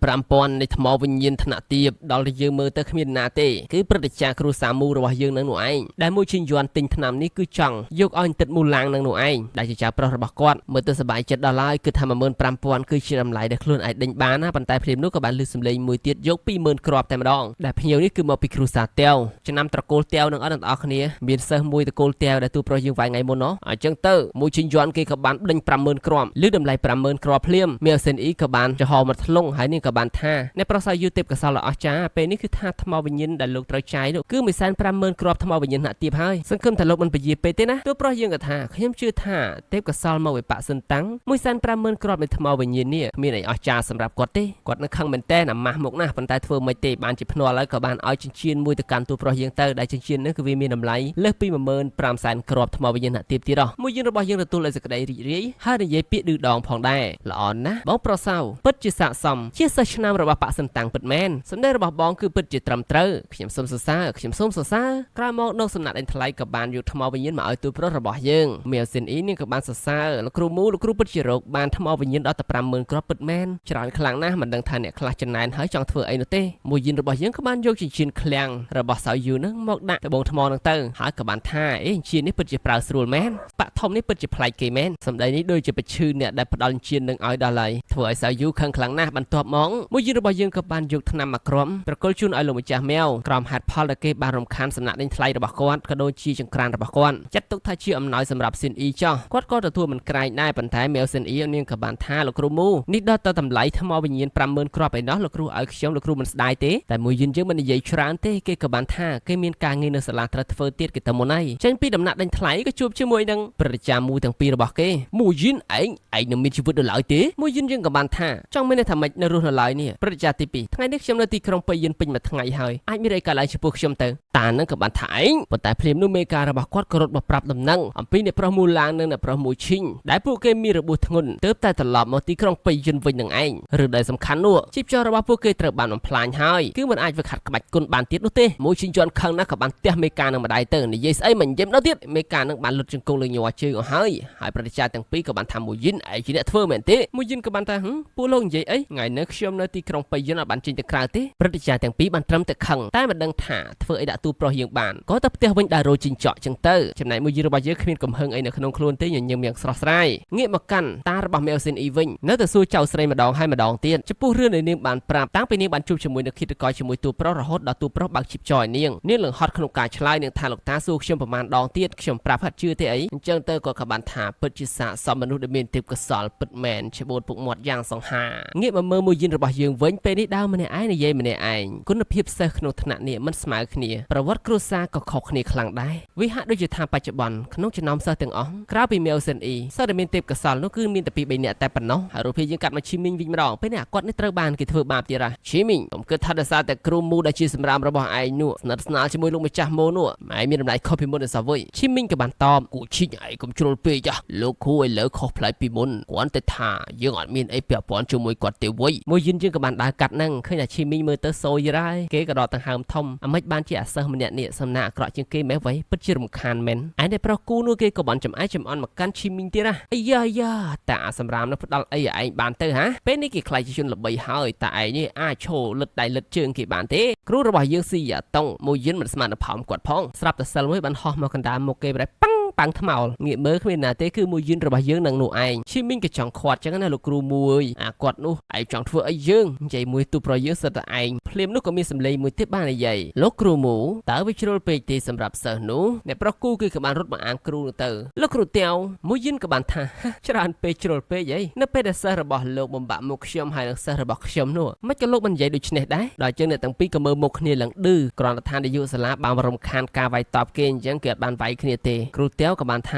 15000នៃថ្មវិញ្ញាណថ្នាក់ទាបដល់តែយើងមើលទៅគ្មានណាទេគឺព្រឹទ្ធាចារ្យគ្រូសាមូរបស់យើងនឹងនោះឯងដែលមួយជាងយន់ទិញថ្នាំនេះគឺចង់យកឲ្យទឹកមូឡាងនឹងនោះឯងដែលជាចៅប្រុសរបស់គាត់មើលទៅសប្បាយចិត្តដល់ហើយគឺថា15000គឺជាតម្លៃដែលខ្លួនឯងដេញបានណាប៉ុន្តែភ្លាមនោះក៏បានលើសម្លេងមួយទៀតយក20000គ្រាប់តែម្ដងដែលភ្ញៀវនេះគឺមកពីគ្រូសាតេវចំណាំត្រកូលតេវនឹងអត់ទាំងអស់គ្នាមានសិស្សមួយត្រកូលតេវដែលទូប្រុសយើងវាយថ្ងៃមុនណោះអញ្ចឹងទៅមួយជាងយន់គេក៏បានដេញ50000គ្រាប់ឬតម្លៃ50000គ្រាប់ភ្លាមមានសេនអ៊ីក៏បានចំហមកធ្លុងហើយនេះក៏បានថាអ្នកប្រុសសាយូទេពកសលអស្ចារ្យពេលនេះគឺថាថ្មវិញ្ញាណដែលលោកត្រូវចាយនោះគឺ150,000គ្រាប់ថ្មវិញ្ញាណហាក់ទៀបហើយសង្ឃឹមថាលោកមិនពជាពេកទេណាទូប្រុសយើងក៏ថាខ្ញុំជឿថាទេពកសលមកវិបសិនតាំង150,000គ្រាប់នៃថ្មវិញ្ញាណនេះគ្មានអីអស្ចារ្យសម្រាប់គាត់ទេគាត់នៅខឹងមែនតើអាម៉ាស់មកណាស់ប៉ុន្តែធ្វើមិនទេបានជាភ្នាល់ហើយក៏បានឲ្យចិញ្ចៀនមួយទៅកាន់ទូប្រុសយើងទៅដែលចិញ្ចៀននេះគឺវាមានតម្លៃលើសពី150,000គ្រាប់ថ្មវិញ្ញាណហាក់ទៀបទៀតហោះមួយយើងរបស់យើងទទួលឲ្យសេចក្តីរីករាយហើយនិយាយពាក្យឌឺដងផងដែរល្អណាស់បងប្រុសសៅពិតជាស័ក្តិសមជាសិស្សឆ្នាំរបស់បកសិនតាំងពិតមែនសម្ដីរបស់បងគឺពិតជាត្រឹមត្រូវខ្ញុំសូមសរសើរខ្ញុំសូមសរសើរក្រោយមកនៅសំណាក់ដេញថ្លៃក៏បានយកថ្មវិញ្ញាណមកឲ្យទូប្រុសរបស់យើងមានសិនអ៊ីនេះក៏បានសរសើរលោកគ្រូមូលោកគ្រូពិតជារោគបានថ្មវិញ្ញាណដល់តែ50000គ្រាប់ពិតមែនច្រើនខ្លាំងណាស់មិនដឹងថាអ្នកខ្លះចំណែនហើយចង់ធ្វើអីនោះទេមួយយិនរបស់យើងក៏បានយកចិញ្ចៀនឃ្លាំងរបស់សៅយូនឹងមកដាក់ត្បូងថ្មនឹងទៅហើយក៏បានថាអេចិញ្ចៀននេះពិតជាប្រើស្រួលមែនបាក់ធំនេះពិតជាប្លែកគេមែនសម្ដីនេះដូចជាប្រឈឺអ្នកដែលផ្ដល់ចិញ្ចៀននឹងឲ្យដល់ហើយធ្វើឲ្យសៅយូខឹងខ្លាំងណាស់បន្ទាប់មកមួយយិនរបស់យើងក៏បានយកថ្នាំមកក្រុមប្រគល់ជូនឲ្យលោកម្ចាស់មែវក្រោមហេតុផលដែលគេបានរំខានសំណាក់ដេញថ្លៃរបស់គាត់ក៏ដូចជាចង្ក្រានរបស់គាត់ចាត់ទុកថាជាអំណោយសម្រាប់ស៊ីនអ៊ីចោះគាត់ក៏ទទួលមិនក្រែងដែរប៉ុន្តែមែវស៊ីនអ៊ីនាងក៏បានថាលោកគ្រូមូនេះដល់ទៅតម្លៃថ្មវិញ្ញាណ50000គ្រាប់ឯណោះលោកគ្រូឲ្យខ្ញុំលោកគ្រូមិនស្ដាយទេតែមួយយិនយើងមិននិយាយច្រើនទេគេក៏បានថាគេមានការងារនៅសាលាត្រូវធ្វើទៀតគេទៅមុនហើយចេញពីដំណាក់ដេញថ្លៃក៏ជួបជាមួយនឹងប្រជាមូទាំងពីររបស់គេមួយយិនឯងនឹងមានជីវិតនៅឡើយទេមួយយិនយើងក៏បានថាចង់មានន័យថាម៉េចនៅរស់នៅឡើយនេះប្រជាទី2ថ្ងៃនេះខ្ញុំនៅទីក្រុងប៉ៃយិនពេញមួយថ្ងៃហើយអាចមានអីកើតឡើងចំពោះខ្ញុំទៅតានឹងក៏បានថាឯងប៉ុន្តែភ្លាមនោះមេការរបស់គាត់ក៏រត់មកប្រាប់ដំណឹងអំពីអ្នកប្រុសមូឡាងនិងអ្នកប្រុសមួយឈីងដែលពួកគេមានរបួសធ្ងន់ទើបតែត្រឡប់មកទីក្រុងប៉ៃយិនវិញនឹងឯងឬដែលសំខាន់នោះជីបចររបស់ពួកគេត្រូវបានបំផ្លាញហើយគឺមិនអាចវឹកហាត់ក្បាច់គុណបានទៀតនោះទេមួយឈីងជន់ខឹងណាស់ក៏បានទះមេការនឹងម្ដាយទៅនិយាយស្អីមិននិយាយម្ដងទៀតមេការនឹងបានលុតជង្គង់លើញ័រជើងអស់ហើយហើយប្រជាចាទាំងពីរក៏បានថាមួយយិនឯងជាអ្នកធ្វើមែនទេមួយយិនក៏បានថាពួកលោកនិយាយអីថ្ងៃនេះខ្ញុំនៅទីក្រុងប៉ៃយិនអត់បានចេញទៅក្រៅទេព្រឹទ្ធាចារ្យទាំងពីរបានត្រឹមតែខឹងតែមិនដឹងថាធ្វើអីដាក់ទូប្រុសយើងបានក៏ទៅផ្ទះវិញដើររោជីងចក់ចឹងទៅចំណែកមួយយិនរបស់យើងគ្មានកំហឹងអីនៅក្នុងខ្លួនទេញញឹមយ៉ាងស្រស់ស្រាយងាកមកកាន់តារបស់មែវស៊ីនអ៊ីវិញនៅតែសួរចៅស្រីម្ដងហើយម្ដងទៀតចំពោះរឿងដែលនាងបានប្រាប់តាំងពីនាងបានជួបជាមួយនឹងឃាតករជាមួយទូប្រុសរហូតដល់ទូប្រុសបើកជីបចរឲ្យនាងនាងលង្ហត់ក្នុងការឆ្លើយនាងថាលោកតាសួរខ្ញុំប្រមាណដងទៀតខ្ញុំប្រាប់ហាត់ជឿទេអីអញ្ចឹងទៅក៏បានថាពិតជាសាកសមមនុស្សដែលមានទេពកោសលពិតមែនច្បូតពុកមាត់យ៉ាងសង្ហាងាកមកមើលមួយយិនរបស់យើងវិញពេលនេះដើរម្នាក់ឯងនិយាយម្នាក់ឯងគុណភាពសិស្សក្នុងថ្នាក់នេះមិនស្មើគ្នាប្រវត្តិគ្រួសារក៏ខុសគ្នាខ្លាំងដែរវាហាក់ដូចជាថាបច្ចុប្បន្នក្នុងចំណោមសិស្សទាំងអស់ក្រៅពីមែវសិនអ៊ីសិស្សដែលមានទេពកោសលនោះគឺមានតែពីរបីនាក់តែប៉ុណ្ណោះហើយរូបភាពយើងកាត់មកឈីមីងវិញម្ដងពេលនេះ នេះអាគាត់នេះត្រូវបានគេធ្វើបាបទៀតហ៎ឈីមីងកុំគិតថាដោយសារតែគ្រូមូដែលជាសម្រាមរបស់ឯងនោះស្និទ្ធស្នាលជាមួយលោកម្ចាស់ម៉ូនោះម៉ែមានតម្លៃខុសពីមុនឯសោះវិញឈីមីងក៏បានតបគូឈីងឯងកុំជ្រុលពេកចាស់លោកគ្រូឥឡូវខុសប្លែកពីមុនគ្រាន់តែថាយើងអត់មានអីពាក់ព័ន្ធជាមួយគាត់ទេវិញមួយយិនយើងក៏បានដើរកាត់ហ្នឹងឃើញថាឈីមីងមើលទៅសូយរ៉ាយគេក៏ដកដង្ហើមធំអាម៉េចបានជាអាសិស្សម្នាក់នេះសំណាក់អាក្រក់ជាងគេម៉េះវ៉ៃពិតជារំខានមែនឯនេះប្រុសគូនោះគេក៏បានចំអែចំអន់មកកាន់ឈីមីងទៀតណាអាយ៉ាយ៉ាតាអាសម្រាមនោះផ្ដល់អីឲ្យឯងបានទៅហាពេលនេះគេខ្លាចជាជនល្បីហើយតាឯងនេះអាចឈរលិតដៃលិតជើងគេបានទេគ្រូរបស់យើងស៊ីយ៉ាតុងមួយយិនមិនស្មានដល់ផោមគាត់ផងស្រាប់តែសិលមួយបានហោះមកកណ្ដាលមុខគេប្រែប៉ាំងប៉ាំងថ្មោលងាកមើលគ្មានណាទេគឺមួយយិនរបស់យើងនឹងនោះឯងឈីមីងក៏ចង់ខាត់ចឹងណាលោកគ្រូមួយអាគាត់នោះឯងចង់ធ្វើអីយើងនិយាយមួយទូប្រយើងសិតតែឯងភ្លាមនោះក៏មានសម្លេងមួយទៀតបាននិយាយលោកគ្រូមូតើវាជ្រុលពេកទេសម្រាប់សិស្សនោះអ្នកប្រុសគូគឺក៏បានរត់មកអាងគ្រូនោះទៅលោកគ្រូតាវមួយយិនក៏បានថាច្រើនពេកជ្រុលពេកអីនៅពេលដែលសិស្សរបស់លោកបំបាក់មុខខ្ញុំហើយនឹងសិស្សរបស់ខ្ញុំនោះមិនក៏លោកមិននិយាយដូចនេះដែរដល់ចឹងអ្នកទាំងពីរក៏មើលមុខគ្នាឡើងឌឺគ្រាន់តែថានាយកសាលាបានរំខានការវាយតបគេអញ្ចឹងគេអត់បានវាយគ្នាទេគ្រូតាវក៏បានថ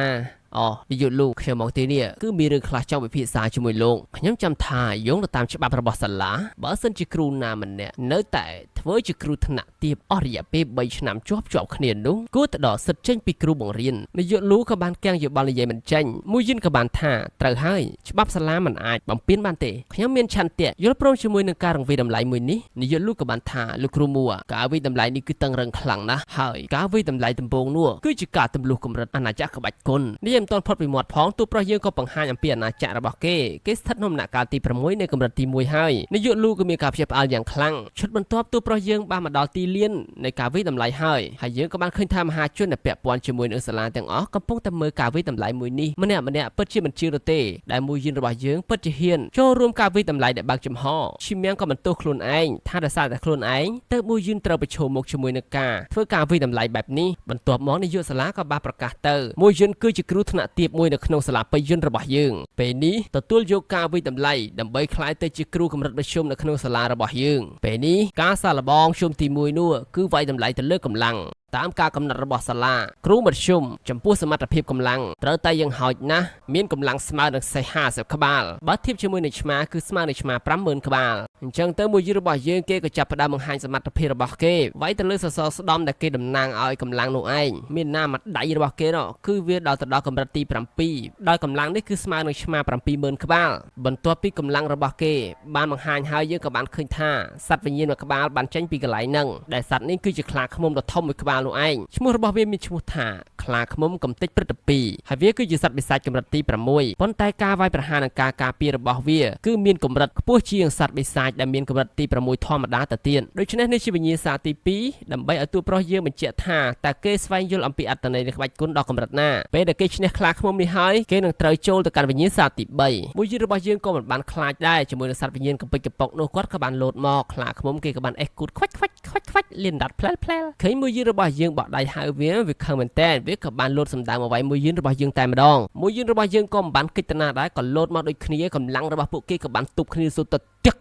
ាអូនាយកលោកខ្ញុំមកទីនេះគឺមានរឿងខ្លះចង់ពិភាក្សាជាមួយលោកខ្ញុំចាំថាយោងទៅតាមច្បាប់របស់សាលាបើសិនជាគ្រូណាម្នាក់នៅតែធ្វើជាគ្រូថ្នាក់ទាបអស់រយៈពេល3ឆ្នាំជាប់ជាប់គ្នានោះគួរតែដកសិទ្ធិចេញពីគ្រូបង្រៀននាយកលូក៏បានកាំងយោបល់និយាយមិនចេញមួយយិនក៏បានថាត្រូវហើយច្បាប់សាលាមិនអាចបំពេញបានទេខ្ញុំមានឆន្ទៈយល់ព្រមជាមួយនឹងការរង្វាយតម្លៃមួយនេះនាយកលូក៏បានថាលោកគ្រូមួការវិតម្លៃនេះគឺតឹងរឹងខ្លាំងណាស់ហើយការវិតម្លៃដំបូងនោះគឺជាការទម្លុះកម្រិតអាណាចក្រក្បាច់គុណនេះមិនទាន់ផុតពីមាត់ផងទូប្រុសយើងក៏បង្ហាញអំពីអាណាចក្ររបស់គេគេស្ថិតក្នុងដំណាក់កាលទី6នៃកម្រិតទី1ហើយនាយកលូក៏មានការភ្ញាក់ផ្អើលយ៉ាងខ្លាំងឈុតបន្ទាប់ទូប្រុសយើងបានមកដល់ទីលាននៃការវិតម្លៃហើយហើយយើងក៏បានឃើញថាមហាជនដែលពាក់ព័ន្ធជាមួយនឹងសាលាទាំងអស់កំពុងតែមើលការវិតម្លៃមួយនេះម្នាក់ម្នាក់ពិតជាមិនជឿនោះទេដែលមួយយិនរបស់យើងពិតជាហ៊ានចូលរួមការវិតម្លៃដែលបើកចំហឈីមៀងក៏បន្ទោសខ្លួនឯងថាដោយសារតែខ្លួនឯងទៅមួយយិនត្រូវប្រឈមមុខជាមួយនឹងការធ្វើការវិតម្លៃបែបនេះបន្ទាប់មកនាយកសាលាក៏បានប្រកាសទៅមួយយិនគឺជាគ្រូថ្នាក់ទាបមួយនៅក្នុងសាលាបៃយន្តរបស់យើងពេលនេះទទួលយកការវិតម្លៃដើម្បីក្លាយទៅជាគ្រូកម្រិតមធ្យមនៅក្នុងសាលារបស់យើងពេលនេះការសាកល្បងជុំទី1នោះគឺវាយតម្លៃទៅលើកម្លាំងតាមការកំណត់របស់សាលាគ្រូមធ្យមចំពោះសមត្ថភាពកម្លាំងត្រូវតែយ៉ាងហោចណាស់មានកម្លាំងស្មើនឹងសេះ50ក្បាលបើធៀបជាមួយនឹងឆ្មាគឺស្មើនឹងឆ្មា50000ក្បាលអញ្ចឹងទៅមួយយឺរបស់យើងគេក៏ចាប់ផ្ដើមបង្ហាញសមត្ថភាពរបស់គេវាយទៅលើសសរស្ដំដែលគេតំណាងឲ្យកម្លាំងនោះឯងមានណាមួយដៃរបស់គេនោះគឺវាដល់ទៅដល់កម្រិតទី7ដោយកម្លាំងនេះគឺស្មើនឹងឆ្មា70000ក្បាលបន្ទាប់ពីកម្លាំងរបស់គេបានបង្ហាញហើយយើងក៏បានឃើញថាសត្វវិញ្ញាណមួយក្បាលបានចេញពីកន្លែងហ្នឹងដែលសត្វនេះគឺជាខ្លាឃ្មុំដ៏ធំមួយក្បាលនោះឯងឈ្មោះរបស់វាមានឈ្មោះថាខ្លាឃ្មុំកំទេចព្រឹទ្ធ2ហើយវាគឺជាសត្វបិសាចកម្រិតទី6ប៉ុន្តែការវាយប្រហារនិងការការពាររបស់វាគឺមានកម្រិតខ្ពស់ជាងសត្វបិសាចដែលមានកម្រិតទី6ធម្មតាទៅទៀតដូច្នេះនេះជាវិញ្ញាសាទី2ដើម្បីឲ្យតួប្រុសយើងបញ្ជាក់ថាតើគេស្វែងយល់អំពីអត្ថន័យនៃក្បាច់គុណដល់កម្រិតណាពេលដែលគេឈ្នះខ្លាឃ្មុំនេះហើយគេនឹងត្រូវចូលទៅកាន់វិញ្ញាសាទី3មួយយឺរបស់យើងក៏មិនបានខ្លាចដែរជាមួយនឹងសត្វវិញ្ញាណកំពេចកំប៉ុកនោះគាត់ក៏បានលោតមកខ្លាឃ្មុំគេក៏បានអេះគូតខ្វាច់ខ្វាច់ខ្វាច់ខ្វាច់លៀនដាត់ផ្លែផ្លែឃើញមួយយឺរបស់យើងបក់ដៃហៅវាវាខឹងមែនតើវាក៏បានលោតសម្ដៅមកវាយមួយយឺនរបស់យើងតែម្ដងមួយយឺនរបស់យើងក៏មិនបានកិច្ចតាដែរក៏លោតមកដូចគ្នាកម្លាំងរបស់ពួកគេក៏បានទប់គ្នាសុទ្ធតែទឹក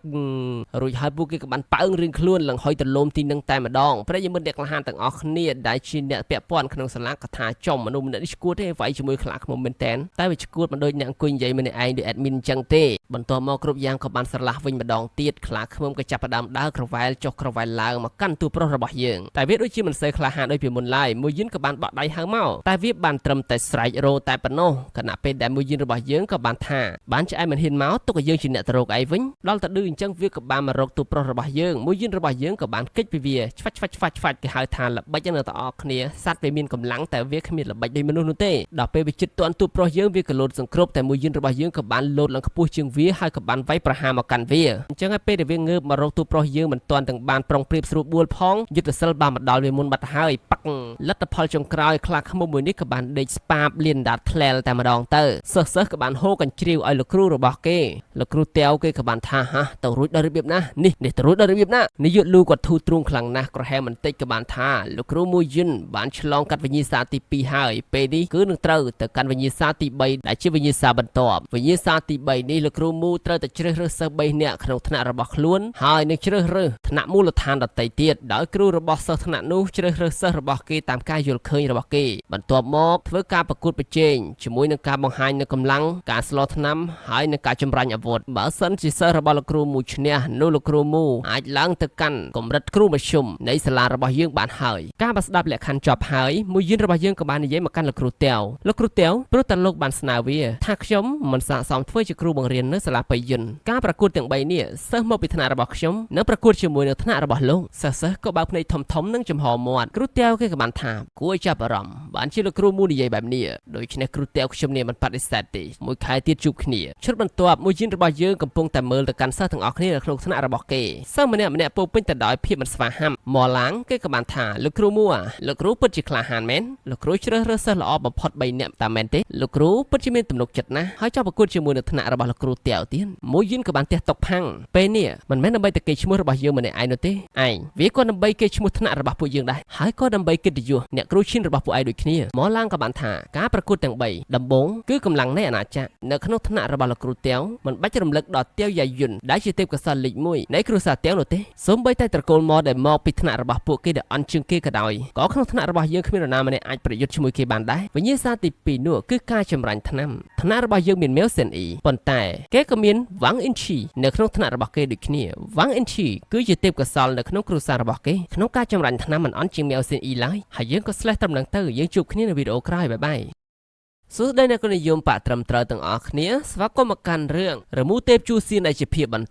រួចហើយពួកគេក៏បានប៉ើងរឿងខ្លួនឡើងហុយទៅលោមទីនឹងតែម្ដងប្រិយមិត្តអ្នកក្លាហានទាំងអស់គ្នាដែលជាអ្នកពាក់ព័ន្ធក្នុងសាលាកថាចំមនុស្សម្នាក់នេះឈួតទេវាយជាមួយខ្លាឃ្មុំមែនតែនតែវាឈួតមិនដូចអ្នកអង្គុយនិយាយម្នាក់ឯងដូច admin អញ្ចឹងទេបន្ទាប់មកគ្រប់យ៉ាងក៏បានស្រឡះវិញម្ដងទៀតខ្លាឃ្មុំក៏ចាប់ផ្ដើមដើរក្រវ៉ែលចុះក្រវ៉ែលឡើងមកកាន់តួប្រុសរបស់យើងតែវាដូចជាមិនសូវក្លាហានដូចពីមុនឡើយមួយយិនក៏បានបក់ដៃហៅមកតែវាបានត្រឹមតែស្រែករោតែប៉ុណ្ណោះខណៈពេលដែលមួយយិនរបស់យើងក៏បានថាបានឆ្អែតមិនហ៊ានមកទុកឲ្យយើងជាអ្នកទៅរកឯងវិញដល់តែឌឺអញ្ចឹងវាក៏បានមករកតួប្រុសរបស់យើងមួយយិនរបស់យើងក៏បានគេចពីវាឆ្វាច់ឆ្វាច់ឆ្វាច់ឆ្វាច់គេហៅថាល្បិចនៅតអគ្នាសត្វវាមានកម្លាំងតែវាគ្មានល្បិចដូចមនុស្សនោះទេដល់ពេលវាជិតទាន់តួប្រុសយើងវាក៏លោតសង្គ្រប់តែមួយយិនរបស់យើងក៏បានលោតឡើងខ្ពស់ជាងវាហើយក៏បានវាយប្រហារមកកាន់វាអញ្ចឹងហើយពេលដែលវាងើបមករកតួប្រុសយើងមិនទាន់ទាំងបានប្រុងប្រៀបស្រួលបួលផងយុទ្ធសិលបានមកដល់វាមុនបាត់ហើយប៉ាក់លទ្ធផលចុងក្រោយខ្លាឃ្មុំមួយនេះក៏បានដេកស្ប៉ាបលៀនដាតធ្លែលតែម្ដងទៅសិស្សក៏បានហូរកញ្ជ្រៀវឲ្យលោកគ្រូរបស់គេលោកគ្រូតាវគេក៏បានថាហាទៅរួចដល់របៀបណានេះនេះទៅរួចដល់របៀបណានាយកលូគាត់ធូរទ្រូងខ្លាំងណាស់ក្រហែមបន្តិចក៏បានថាលោកគ្រូមួយយិនបានឆ្លងកាត់វិញ្ញាសាទី2ហើយពេលនេះគឺនឹងត្រូវទៅកាន់វិញ្ញាសាទី3ដែលជាវិញ្ញាសាបន្ទាប់វិញ្ញាសាទី3នេះលោកគ្រូមូត្រូវតែជ្រើសរើសសិស្ស3នាក់ក្នុងថ្នាក់របស់ខ្លួនហើយនឹងជ្រើសរើសថ្នាក់មូលដ្ឋានដទៃទៀតដោយគ្រូរបស់សិស្សថ្នាក់នោះជ្រើសរើសសិស្សរបស់គេតាមការយល់ឃើញរបស់គេបន្ទាប់មកធ្វើការប្រកួតប្រជែងជាមួយនឹងការបង្ហាញនូវកម្លាំងការស្លថ្នាំហើយនឹងការចម្រាញ់អាវុធបើសិនជាសិស្សរបស់លោក គ្រូមូឈ្នះនោះលោកគ្រូមូអាចឡើងទៅកាន់កម្រិតគ្រូមធ្យមនៃសាលារបស់យើងបានហើយការបើស្ដាប់លក្ខខណ្ឌចប់ហើយមួយយិនរបស់យើងក៏បាននិយាយមកកាន់លោកគ្រូតេវលោកគ្រូតេវព្រោះតែលោកបានស្នើវាថាខ្ញុំមិនស័ក្តិសមធ្វើជាគ្រូបង្រៀននៅសាលាបៃយុនការប្រកួតទាំង3នេះសិស្សមកពីថ្នាក់របស់ខ្ញុំនិងប្រកួតជាមួយនឹងថ្នាក់របស់លោកសិស្សសិស្សក៏បើកភ្នែកធំធំនិងចំហមាត់គ្រូតេវគេក៏បានថាគួរឲ្យចាប់អារម្មណ៍បានជាលោកគ្រូមូនិយាយបែបនេះដូច្នេះគ្រូតេវខ្ញុំនេះមិនបដិសេធទេមួយខែទៀតជួបគ្នាឈុតបន្ទាប់មួយយិនរបស់យើងកំពុងតែមើលទៅកាន់សិស្សទាំងអស់គ្នានៅក្នុងថ្នាក់របស់គេសិស្សម្នាក់ម្នាក់ពោពេញទៅដោយភាពមិនស្វាហាប់មកឡាងគេក៏បានថាលោកគ្រូមួលោកគ្រូពិតជាក្លាហានមែនលោកគ្រូជ្រើសរើសសិស្សល្អបំផុត3នាក់តាមមែនទេលោកគ្រូពិតជាមានទំនុកចិត្តណាស់ហើយចង់ប្រកួតជាមួយនឹងថ្នាក់របស់លោកគ្រូតេវទៀតមួយយិនក៏បានទះតុកផាំងពេលនេះមិនមែនដើម្បីតែគេឈ្មោះរបស់យើងម្នាក់ឯងនោះទេឯងវាក៏ដើម្បីគេឈ្មោះថ្នាក់របស់ពួកយើងដែរហើយក៏ដើម្បីកិត្តិយសអ្នកគ្រូឈិនរបស់ពួកឯងដូចគ្នាមកឡាងក៏បានថាការប្រកួតទាំង3ដំបូងគឺកម្លាំងនៃអាណាចក្រនៅក្នុងថ្នាក់របស់លោកគ្រូតេវមិនបាច់រំលឹកដល់តេវយ៉ាយុនដែលជាទេពកោសល្យលេខ1នៃគ្រួសារតេវនោះទេសូម្បីតែត្រកូលមកដែលមកពីថ្នាក់របស់ពួកគេដែលអន់ជាងគេក៏ដោយក៏ក្នុងថ្នាក់របស់យើងគ្មាននរណាម្នាក់អាចប្រយុទ្ធជាមួយគេបានដែរវិញ្ញាសាទី2នោះគឺការចម្រាញ់ថ្នាំថ្នាក់របស់យើងមានមេវសេនអ៊ីប៉ុន្តែគេក៏មានវ៉ាងអ៊ីនឈីនៅក្នុងថ្នាក់របស់គេដូចគ្នាវ៉ាងអ៊ីនឈីគឺជាទេពកោសល្យនៅក្នុងគ្រួសាររបស់គេក្នុងការចម្រាញ់ថ្នាំមិនអន់ជាងមេវសេនអ៊ីឡើយហើយយើងក៏ស្លេះត្រឹមនឹងទៅយើងជួបគ្នានៅវីដេអូក្រោយបាយបាយសួស្តីអ្នកនិយមបាក់ត្រឹមត្រូវទាំងអស់គ្នាស្វាគមន៍មកកាន់រឿងរមូទេពជួសៀនដែលជាភាពបន្ត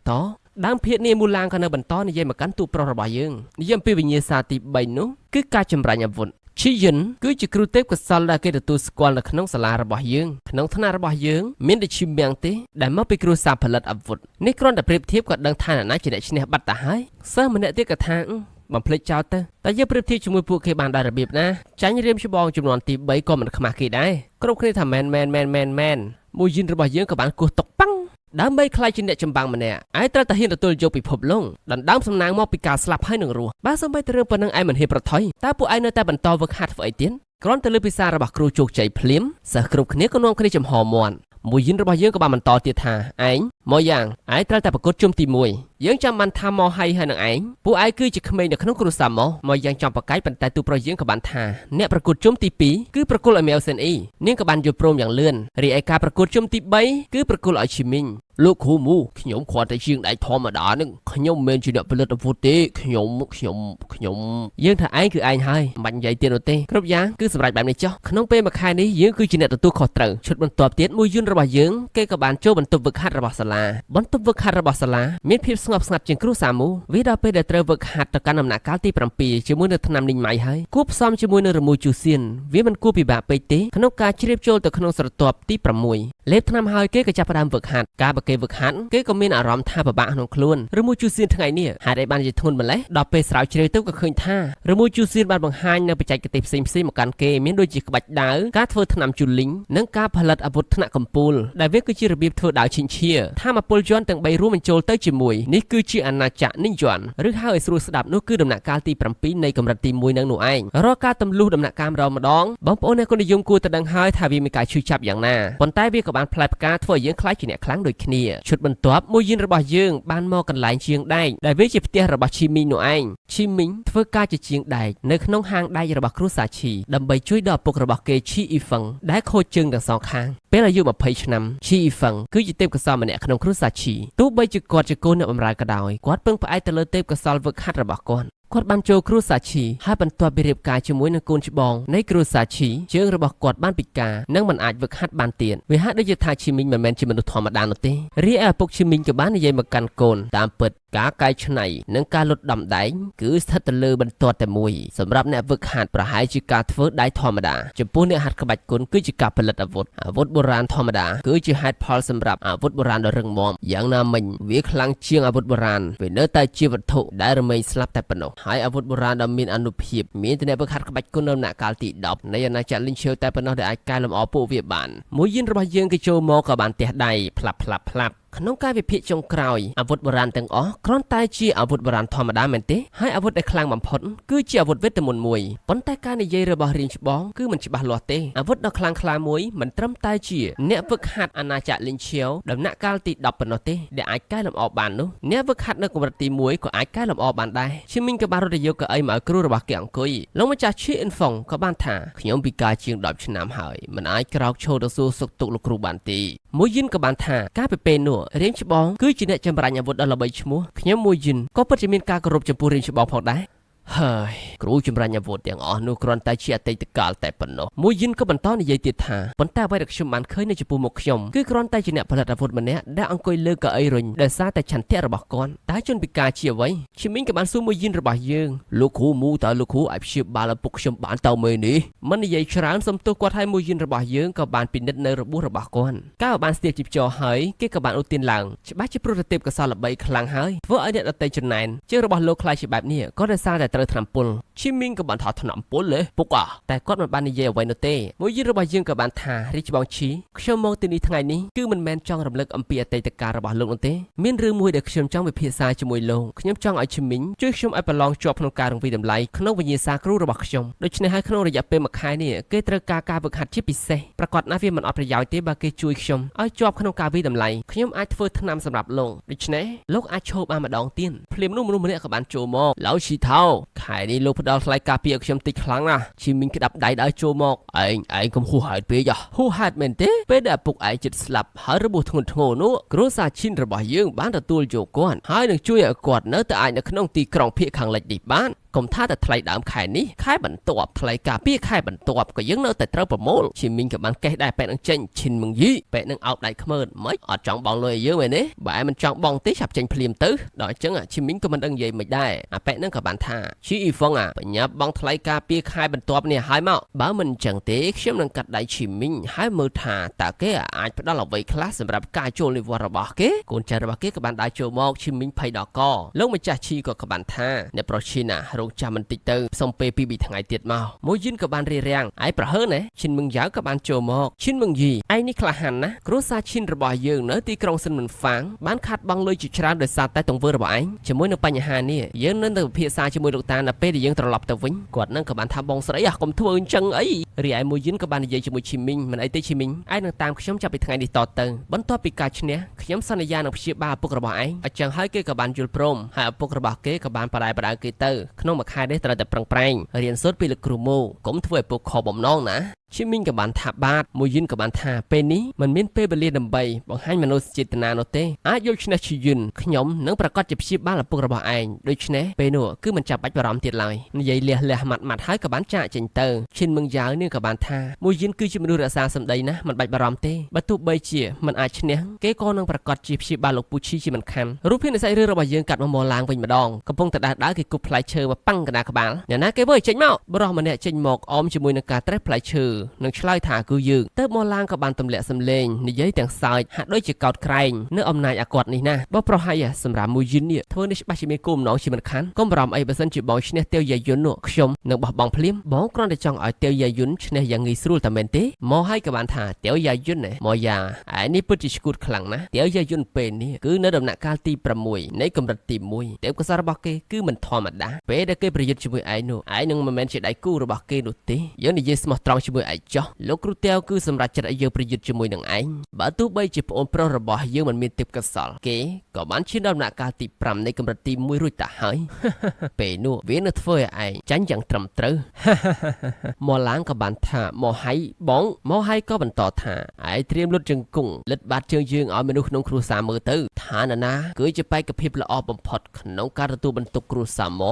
ដើមភាគនេះមូឡាងក៏នៅបន្តនិយាយមកកាន់ទូប្រុសរបស់យើងនិយាយអំពីវិញ្ញាសាទី3នោះគឺការចម្រាញ់អាវុធឈីយិនគឺជាគ្រូទេពកោសល្យដែលគេទទួលស្គាល់នៅក្នុងសាលារបស់យើងក្នុងថ្នាក់របស់យើងមានតែឈីមៀងទេដែលមកពីគ្រួសារផលិតអាវុធនេះគ្រាន់តែប្រៀបធៀបក៏ដឹងថាអ្នកណាជាអ្នកឈ្នះបាត់ទៅហើយសិស្សម្នាក់ទៀតក៏ថាបំភ្លេចចោលទៅតែយើងប្រៀបធៀបជាមួយពួកគេបានដល់របៀបណាចាញ់រៀមច្បងចំនួនទី3ក៏មិនខ្មាស់គេដែរគ្រប់គ្នាថាមែនមែនមែនមែនមែនមួយយិនរបស់យើងក៏បានគោះតុកប៉ាំងដើម្បីក្លាយជាអ្នកចម្បាំងម្នាក់ឯងត្រូវតែហ៊ានទទួលយកពិភពលោកដណ្ដើមសំណាងមកពីការស្លាប់ហើយនឹងរស់បើសូម្បីតែរឿងប៉ុណ្ណឹងឯងមិនហ៊ានប្រថុយតើពួកឯងនៅតែបន្តវឹកហាត់ធ្វើអីទៀតគ្រាន់តែលើភាសារបស់គ្រូជោគជ័យភ្លាមសិស្សគ្រប់គ្នាក៏នាំគ្នាចំហមាត់មួយយិនរបស់យើងក៏បានបន្តទៀតថាឯងមកយ៉ាងឯងត្រូវតែប្រកួតជុំទី1យើងចាំបានថាមកហើយហើយនឹងឯងពួកឯងគឺជាក្មេងនៅក្នុងគ្រួសារមកមកយ៉ាងចំប្រកែកប៉ុន្តែទូប្រុសយើងក៏បានថាអ្នកប្រកួតជុំទី2គឺប្រគល់ឲ្យមែវសេនអ៊ីនាងក៏បានយល់ព្រមយ៉ាងលឿនរីឯការប្រកួតជុំទី3គឺប្រគល់ឲ្យឈីមីងលោកគ្រូមូខ្ញុំគ្រាន់តែជាងដៃធម្មតានឹងខ្ញុំមិនមែនជាអ្នកផលិតអាវុធទេខ្ញុំខ្ញុំខ្ញុំយើងថាឯងគឺឯងហើយមិនបាច់និយាយទៀតនោះទេគ្រប់យ៉ាងគឺសម្រាប់បែបនេះចុះក្នុងពេលមួយខែនេះយើងគឺជាអ្នកទទួលខុសត្រូវឈុតបន្ទាប់ទៀតមួយយន្តរបស់យើងគេក៏បានចូលបន្ទប់វឹកហាត់របស់សាលាបន្ទប់វឹកហាត់របស់សាលាមានភាពស្ងប់ស្ងាត់ជាងគ្រួសារមូវាដល់ពេលដែលត្រូវវឹកហាត់ទៅកាន់ដំណាក់កាលទី7ជាមួយនឹងថ្នាំនីងម៉ៃហើយគួបផ្សំជាមួយនឹងរមូរជូសៀនវាមិនគួរពិបាកពេកទេក្នុងការជ្រាបចូលទៅក្នុងស្រទាប់ទី6លេបថ្នាំហើយគេក៏ចាប់ផ្ដើមវឹកហាត់ការបើគេវឹកហាត់គេក៏មានអារម្មណ៍ថាពិបាកក្នុងខ្លួនរមូរជូសៀនថ្ងៃនេះហេតុអីបានជាធ្ងន់ម្ល៉េះដល់ពេលស្រាវជ្រាវទៅក៏ឃើញថារមូរជូសៀនបានបង្ហាញនៅបច្ចេកទេសផ្សេងៗមកកាន់គេមានដូចជាក្បាច់ដាវការធ្វើថ្នាំជូលីងនិងការផលិតអាវុធថ្នាក់កំពូលដែលវាគឺជារបៀបធ្វើដាវឈិញឈៀថាមពលយន្តទាំង3រួមបញ្ចូលទៅជាមួយនេះគឺជាអាណាចក្រនិយន្តឬហៅឲ្យស្រួលស្ដាប់នោះគឺដំណាក់កាលទី7នៃកម្រិតទី1នឹងនោះឯងរាល់ការទម្លុះដំណាក់កាលម្ដងម្ដងបងប្អូនអ្នកនិយមគួរតែដឹងហើយថាវាមានការឈឺចាប់យ៉ាងណាប៉ុន្តែវាក៏បានផ្លែផ្កាធ្វើឲ្យយើងក្លាយជាអ្នកខ្លាំងដូចគ្នាឈុតបន្ទាប់មួយយន្តរបស់យើងបានមកកន្លែងជាងដែកដែលវាជាផ្ទះរបស់ឈីមីងនោះឯងឈីមីងធ្វើការជាជាងដែកនៅក្នុងហាងដែករបស់គ្រួសារឈីដើម្បីជួយដល់ឪពុករបស់គេឈីអ៊ីហ្វឹងដែលខូចជើងទាំងសងខាងពេលអាយុ20ឆ្នាំឈីអ៊ីហ្វឹងគឺជាទេពកោសល្យម្នាក់ក្នុងគ្រួសារឈីទោះបីជាគាត់ជាកូនអ្នកបម្រើក៏ដោយគាត់ពឹងផ្អែកទៅលើទេពកោសល្យវឹកហាត់របស់គាត់គាត់បានចូលគ្រួសារឈីហើយបន្ទាប់ពីរៀបការជាមួយនឹងកូនច្បងនៃគ្រួសារឈីជើងរបស់គាត់បានពិការនិងមិនអាចវឹកហាត់បានទៀតវាហាក់ដូចជាថាឈីមីងមិនមែនជាមនុស្សធម្មតានោះទេរីឯឪពុកឈីមីងក៏បាននិយាយមកកាន់កូនតាមពិតការកែច្នៃនិងការលុតដំដែងគឺស្ថិតទៅលើបន្ទាត់តែមួយសម្រាប់អ្នកវឹកហាត់ប្រហែលជាការធ្វើដៃធម្មតាចំពោះអ្នកហាត់ក្បាច់គុណគឺជាការផលិតអាវុធអាវុធបុរាណធម្មតាគឺជាហេតុផលសម្រាប់អាវុធបុរាណដ៏រឹងមាំយ៉ាងណាមិញវាខ្លាំងជាងអាវុធបុរាណវានៅតែជាវត្ថុដែលរមែងស្លាប់តែប៉ុណ្ណោះហើយអាវុធបុរាណដ៏មានអានុភាពមានតែអ្នកវឹកហាត់ក្បាច់គុណនៅដំណាក់កាលទី10នៃអាណាចក្រលីងឈើតែប៉ុណ្ណោះដែលអាចកែលម្អពួកវាបានមួយយន្តរបស់យើងគេចូលមកក៏បានទះដៃផ្លាប់ផ្លាប់ផ្លាប់ក្នុងការវិភាគចុងក្រោយអាវុធបុរាណទាំងអស់គ្រាន់តែជាអាវុធបុរាណធម្មតាមែនទេហើយអាវុធដែលខ្លាំងបំផុតគឺជាអាវុធវេទមន្តមួយប៉ុន្តែការនិយាយរបស់រៀងច្បងគឺមិនច្បាស់លាស់ទេអាវុធដ៏ខ្លាំងក្លាមួយមិនត្រឹមតែជាអ្នកវឹកហាត់អាណាចក្រលីងឈៀវដំណាក់កាលទី10ប៉ុណ្ណោះទេដែលអាចកែលម្អបាននោះអ្នកវឹកហាត់នៅកម្រិតទី1ក៏អាចកែលម្អបានដែរឈីមីងក៏បានរត់ទៅយកកៅអីមកឲ្យគ្រូរបស់គេអង្គុយលោកម្ចាស់ឈីអ៊ិនហ្វុងក៏បានថាខ្ញុំពិការជាង10ឆ្នាំហើយមិនអាចក្រោកឈរទៅសួរសុខទុក្ខលោកគ្រូបានទេ មួយយិនក៏បានថាកាលពីពេលនោះរៀមច្បងគឺជាអ្នកចម្រាញ់អាវុធដ៏ល្បីឈ្មោះខ្ញុំមួយយិនក៏ពិតជាមានការគោរពចំពោះរៀមច្បងផងដែរហើយគ្រូចម្រាញ់អាវុធទាំងអស់នោះគ្រាន់តែជាអតីតកាលតែប៉ុណ្ណោះមួយយិនក៏បន្តនិយាយទៀតថាប៉ុន្តែអ្វីដែលខ្ញុំបានឃើញនៅចំពោះមុខខ្ញុំគឺគ្រាន់តែជាអ្នកផលិតអាវុធម្នាក់ដែលអង្គុយលើកៅអីរុញដោយសារតែឆន្ទៈរបស់គាត់តើជនពិការជាអ្វីឈីមីងក៏បានសួរមួយយិនរបស់យើងលោកគ្រូមូតើលោកគ្រូអាចព្យាបាលឪពុកខ្ញុំបានតើមេនេះមិននិយាយច្រើនសំទោសគាត់ឲ្យមួយយិនរបស់យើងក៏បានពិនិត្យនៅរបួសរបស់គាត់កាលបានស្ទាបជីពចរហើយគេក៏បានឧទានឡើងច្បាស់ជាព្រោះទេពកោសលល្បីខ្លាំងហើយធ្វើឲ្យអ្នកដទៃចំណែនជើងរបស់លោកខ្លាយជាបែបនេះក៏ដោយសារតែត្រូវថ្នាំពុលឈីមីងក៏បានថាថ្នាំពុលទេពុកអាតែគាត់មិនបាននិយាយអ្វីនោះទេមួយយិនរបស់យើងក៏បានថារាជបងឈីខ្ញុំមកទីនេះថ្ងៃនេះគឺមិនមែនចង់រំលឹកអំពីអតីតកាលរបស់លោកនោះទេមានរឿងមួយដែលខ្ញុំចង់វិភាសាជាមួយលោកខ្ញុំចង់ឲ្យឈីមីងជួយខ្ញុំឲ្យប្រឡងជាប់ក្នុងការរងវិតម្លៃក្នុងវិញ្ញាសាគ្រូរបស់ខ្ញុំដូច្នេះហើយក្នុងរយៈពេលមួយខែនេះគេត្រូវការការហ្វឹកហាត់ជាពិសេសប្រកាសណាស់វាមិនអត់ប្រយោជន៍ទេបើគេជួយខ្ញុំឲ្យជាប់ក្នុងការវិតម្លៃខ្ញុំអាចធ្វើថ្នាំសម្រាប់លោកដូច្នេះលោកអាចឈប់បានម្ដងទៀតភ្លាមនោះមនុស្សម្នាក់ក៏បានចូលមកឡៅឈីថោខែនេះលោកផ្ដល់ថ្លៃការពារឲ្យខ្ញុំតិចខ្លាំងណាស់ឈីមីងក្តាប់ដៃដើរចូលមកឯងឯងកុំហួសហេតុពេកហួសហេតុមែនទេពេលដែលឪពុកឯងចិត្តស្លាប់ហើយរបួសធ្ងន់ធ្ងរនោះគ្រួសារឈិនរបស់យើងបានទទួលយកគាត់ហើយនឹងជួយឲ្យគាត់នៅតែអាចនៅក្នុងទីក្រុងភាគខាងលិចនេះបានកុំថាតែថ្លៃដើមខែនេះខែបន្ទាប់ថ្លៃការពារខែបន្ទាប់ក៏យើងនៅតែត្រូវប្រមូលឈីមីងក៏បានកេះដែរប៉ែនឹងចេញឈិនមងយីប៉ែនឹងអោបដៃខ្មើនមិនអត់ចង់បងលុយឲ្យយើងមែនទេបើឯងមិនចង់បងទេឆាប់ចេញភ្លាមទៅដល់អញ្ចឹងឈីមីងក៏មិនដឹងនិយាយមិនដែរអាប៉ែនឹងក៏បានថាឈីអ៊ីហ្វងអាបញ្ញាបងថ្លៃការពារខែបន្ទាប់នេះហើយមកបើមិនអញ្ចឹងទេខ្ញុំនឹងកាត់ដៃឈីមីងហើយមើលថាតើគេអាចផ្ដល់អ្វីខ្លះសម្រាប់ការចូលនិវត្តន៍របស់គេកូនចៅរបស់គេក៏បានដើរចូលមកឈីមីងភ័យដល់កលោកម្ចាស់ឈីក៏បានថាអ្នកប្រុសឈីណារងចាំបន្តិចទៅសុំពេល2ថ្ងៃទៀតមកមួយយិនក៏បានរារាំងឯប្រហើនណាឈិនមឹងយ៉ាវក៏បានចូលមកឈិនមឹងយីឯនេះក្លាហានណាស់គ្រួសារឈិនរបស់យើងនៅទីក្រុងសិនមិនហ្វាងបានខាត់បងលុយជាច្រើនដោយសារតែទង្វើរបស់ឯងជាមួយនឹងបញ្ហានេះយើងនឹងទៅពិភាក្សាជាមួយលោកតានៅពេលដែលយើងត្រឡប់ទៅវិញគាត់នឹងក៏បានថាបងស្រីកុំធ្វើអញ្ចឹងអីរីឯមួយយិនក៏បាននិយាយជាមួយឈីមីងមិនអីទេឈីមីងឯងនឹងតាមខ្ញុំចាប់ពីថ្ងៃនេះតទៅបន្ទាប់ពីការឈ្នះខ្ញុំសន្យានឹងព្យាបាលឪពុករបស់ឯងអញ្ចឹងហើយគេក៏បានយល់ព្រមហើយឪពុករបស់គេក៏បានបដិបដៅគេទៅក្នុងមួយខែនេះត្រូវតែប្រឹងប្រែងរៀនសូត្រពីលោកគ្រូមូកុំធ្វើឲ្យពុកខកបំណងណាឈីមីងក៏បានថាបាទមួយយិនក៏បានថាពេលនេះមិនមានពេលវេលាដើម្បីបង្ហាញមនោសញ្ចេតនានោះទេអាចយកឈ្នះឈីយិនខ្ញុំនឹងប្រកាសជាព្យាបាលឪពុករបស់ឯងដូច្នេះពេលនោះគឺមិនចាំបាច់បារម្ភទៀតឡើយនិយាយលះលះម៉ាត់ម៉ាត់ហើយក៏បានចាកចេញទៅឈិនមឹងយ៉ាវនាងក៏បានថាមួយយិនគឺជាមនុស្សរក្សាសម្ដីណាស់មិនបាច់បារម្ភទេបើទោះបីជាមិនអាចឈ្នះគេក៏នឹងប្រកាសជាព្យាបាលលោកពូឈីជាមិនខានរូបភាពនៃសាច់រឿងរបស់យើងកាត់មកមកឡើងវិញម្ដងកំពុងតែដើរដើរគេគប់ផ្លែឈើមកប៉ាំងកណ្ដាលក្បាលអ្នកណាគេវើចេញមកបរោះម្នាក់ចេញមកអមជាមួយនឹងការត្រេះផ្លែឈើនឹងឆ្លើយថាគឺយើងទៅមកឡើងក៏បានទម្លាក់សំឡេងនិយាយទាំងសើចហាក់ដូចជាកោតក្រែងនៅអំណាចអាគាត់នេះណាបើប្រហែលសម្រាប់មួយយិននេះធ្វើនេះច្បាស់ជាមានគោលបំណងជាមិនខានកុំបារម្ភអីបើសិនជាបងឈ្នះទាវយាយុននោះខ្ញុំនឹងបោះបង់ភ្លាមបងគ្រាន់តែចង់ឲ្យទាវយាយុនឈ្នះយ៉ាងងាយស្រួលតែមែនទេមកហើយក៏បានថាទាវយាយុនណាមកយ៉ាឯនេះពិតជាឈួតខ្លាំងណាស់ទាវយាយុនពេលនេះគឺនៅដំណាក់កាលទី6នៃកម្រិតទី1ទេពកោសលរបស់គេគឺមិនធម្មតាពេលដែលគេប្រយុទ្ធជាមួយឯងនោះឯងនឹងមិនមែនជាដៃគូរបស់គេនោះទេយើងនិយាយស្មោះត្រង់ជាមួយឯងចោះលោកគ្រូទាវគឺសម្រាប់ចិត្តឲ្យយើងប្រយុទ្ធជាមួយនឹងឯងបើទោះបីជាប្អូនប្រុសរបស់យើងមិនមានទេពកោសលគេក៏បានឈានដល់ដំណាក់កាលទី5នៃកម្រិតទី1រួចទៅហើយពេលនោះវានឹងធ្វើឲ្យឯងចាញ់យ៉ាងត្រឹមត្រូវមកឡើងក៏បានថាមកហៃបងមកហៃក៏បន្តថាឯងត្រៀមលុតជង្គង់លិតបាតជើងយើងឲ្យមនុស្សក្នុងគ្រួសារមើលទៅថានរណាគឺជាបេក្ខភាពល្អបំផុតក្នុងការទទួលបន្ទុកគ្រួសារម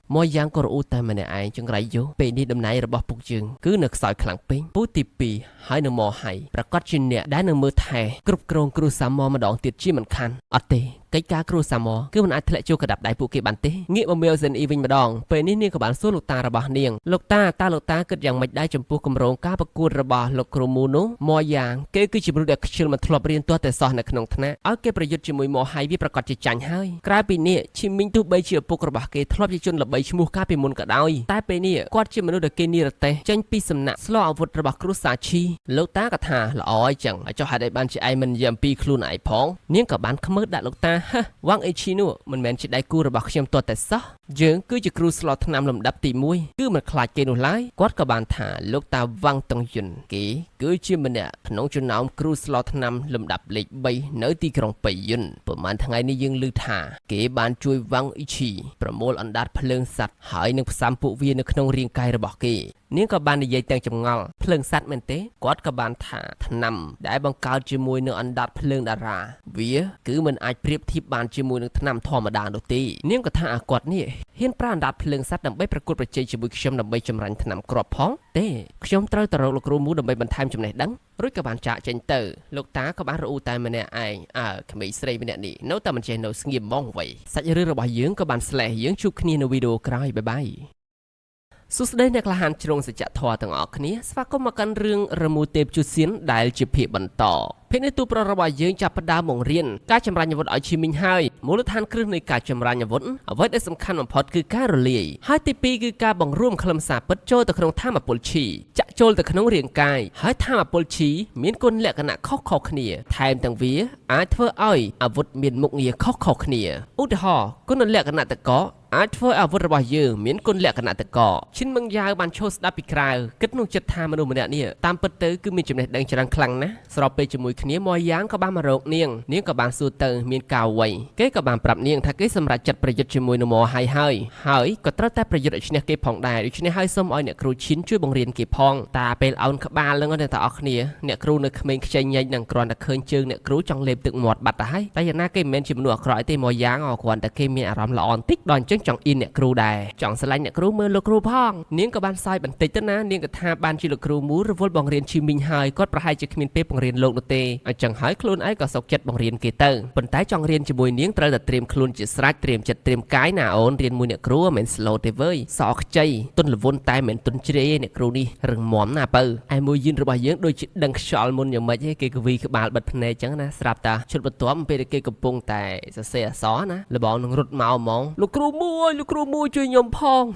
កមកយ៉ាងក៏រអ៊ូតែម្នាក់ឯងចង្រៃយោពេលនេះតំណែងរបស់ពុកយើងគឺនៅខ្សោយខ្លាំងពេកពូទី2ហើយនៅមកហៃប្រកាសជាអ្នកដែលនឹងមើលថែគ្រប់គ្រងគ្រួសារមកម្ដងទៀតជាមិនខានអត់ទេកិច្ចការគ្រួសារមកគឺមិនអាចធ្លាក់ចូលកដាប់ដៃពួកគេបានទេងាកមកមេលសិនអ៊ីវិញម្ដងពេលនេះនាងក៏បានសួរលោកតារបស់នាងលោកតាតើលោកតាគិតយ៉ាងម៉េចដែរចំពោះគម្រោងការប្រកួតរបស់លោកគ្រូមូនោះមកយ៉ាងគេគឺជាមនុស្សដែលខ្ជិលមិនធ្លាប់រៀនទាស់តែសោះនៅក្នុងថ្នាក់ឲ្យគេប្រយុទ្ធជាមួយមកហើយវាប្រកាសជាចាញ់ហើយក្រៅពីនេះឈីមីងទោះបីជាឪពុករបស់គេធ្លាប់ជាជនល្បីឈ្មោះកាលពីមុនក៏ដោយតែពេលនេះគាត់ជាមនុស្សដែលគេនិរទេសចេញពីសំណាក់ស្លអាវុធរបស់គ្រួសារឈីលោកតាក៏ថាល្អអញ្ចឹងឲ្យចុះហេតុអីបានជាឯងមិននិយាយអំពីខ្លួនឯងផងនាងក៏បានខ្មើដាក់លោកតាហវ៉ាងអេឈីនោះមិនមែនជាដៃគូរបស់ខ្ញុំទាល់តែសោះយើងគឺជាគ្រូស្លថ្នាំលំដាប់ទី1គឺមិនខ្លាចគេនោះឡើយគាត់ក៏បានថាលោកតាវ៉ាងតុងយុនគេគឺជាម្នាក់ក្នុងចំណោមគ្រូស្លថ្នាំលំដាប់លេខ3នៅទីក្រុងប៉ៃយុនប្រហែលថ្ងៃនេះយើងឮថាគេបានជួយវ៉ាងអ៊ីឈីប្រមូលអណ្ដាតភ្លើងសัตว์ហើយនឹងផ្សំពួកវានៅក្នុងរាងកាយរបស់គេ នាងក៏បាននិយាយទាំងចម្ងល់ភ្លើងសัตว์មែនទេគាត់ក៏បានថាថ្នាំដែលបង្កើតជាមួយនឹងអណ្ដាតភ្លើងតារាវាគឺមិនអាចប្រៀបធៀបបានជាមួយនឹងថ្នាំធម្មតានោះទេនាងក៏ថាអាគាត់នេះហ៊ានប្រើអណ្ដាតភ្លើងសัตว์ដើម្បីប្រកួតប្រជែងជាមួយខ្ញុំដើម្បីចម្រាញ់ថ្នាំគ្រាប់ផងទេខ្ញុំត្រូវទៅរកលោកគ្រូមូដើម្បីបន្ថែមចំណេះដឹងរួចក៏បានចាកចេញទៅលោកតាក៏បានរអ៊ូតែម្នាក់ឯងអើក្មេងស្រីម្នាក់នេះនៅតែមិនចេះនៅស្ងៀមហ្មងវ៉ៃសាច់រឿងរបស់យើងក៏បាន slash យើងជួបគ្នានៅវីដេអូក្រោយបាយបាយ សួស្តីអ្នកក្លាហានជ្រុងសច្ចធម៌ទាំងអស់គ្នាស្វាគមន៍មកកាន់រឿងរមូទេពជូសៀនដែលជាភាគបន្តភាគនេះទូប្ររបស់យើងចាប់ផ្ដើមបង្រៀនការចម្រាញ់អាវុធឲ្យឈីមីងហើយមូលដ្ឋានគ្រឹះនៃការចម្រាញ់អាវុធអ្វីដែលសំខាន់បំផុតគឺការរលាយហើយទី2គឺការបង្រួមខ្លឹមសារពិតចូលទៅក្នុងធម្មពលឈីចាក់ចូលទៅក្នុងរាងកាយហើយធម្មពលឈីមានគុណលក្ខណៈខុសៗគ្នាថែមទាំងវាអាចធ្វើឲ្យអាវុធមានមុខងារខុសៗគ្នាឧទាហរណ៍គុណលក្ខណៈតកអាចធ្វើអាវុធរបស់យើងមានគុណលក្ខណៈតកឈិនមឹងយ៉ាវបានឈរស្ដាប់ពីក្រៅគិតក្នុងចិត្តថាមនុស្សម្នាក់នេះតាមពិតទៅគឺមានចំណេះដឹងច្រើនខ្លាំងណាស់ស្របពេលជាមួយគ្នាមកយ៉ាងក៏បានមករកនាងនាងក៏បានសួរទៅមានការអ្វីគេក៏បានប្រាប់នាងថាគេសម្រេចចិត្តប្រយុទ្ធជាមួយនឹងមហៃហើយហើយក៏ត្រូវតែប្រយុទ្ធឲ្យឈ្នះគេផងដែរដូច្នេះហើយសូមឲ្យអ្នកគ្រូឈិនជួយបង្រៀនគេផងតាពេលអោនក្បាលនឹងអ្នកទាំងអស់គ្នាអ្នកគ្រូនៅក្មេងខ្ចីញែកនឹងគ្រាន់តែឃើញជើងអ្នកគ្រូចង់លេបទឹកមាត់បាត់ទៅហើយតែយ៉ាងណាគេមិនមែនជាមនុស្សអាក្រក់ទេមកយ៉ាងគ្រាន់តែគេមានអារម្មណ៍ល្អបន្តិចដល់អញ្ចឹងចង់អ៊ីនអ្នកគ្រូដែរចង់ស្រឡាញ់អ្នកគ្រូមើលលោកគ្រូផងនាងក៏បានសើចបន្តិចទៅណានាងក៏ថាបានជាលោកគ្រូមូរវល់បង្រៀនឈីមីងហើយគាត់ប្រហែលជាគ្មានពេលបង្រៀនលោកនោះទេអញ្ចឹងហើយខ្លួនឯងក៏សុខចិត្តបង្រៀនគេទៅប៉ុន្តែចង់រៀនជាមួយនាងត្រូវតែត្រៀមខ្លួនជាស្រេចត្រៀមចិត្តត្រៀមកាយណាអូនរៀនមួយអ្នកគ្រូមិនមែន slow ទេវើយសខ្ចីទុនលវុនតែមិនទុនជ្រេអ្នកគ្រូនេះរឹងមាំណាបើឯមួយយិនរបស់យើងដូចជាដឹងខ្យល់មុនយ៉ាងម៉េចទេគេកវីក្បាលបិទភ្នែកអញ្ចឹងណាស្រាប់តាឈុតបន្ទាប់ពេលដែលគេកំពុងតែសរសេរអក្សរណាលបងនឹងរត់មកហ្មងលោកគ្រូមួយលោកគ្រូមួយជួយខ្ញុំផង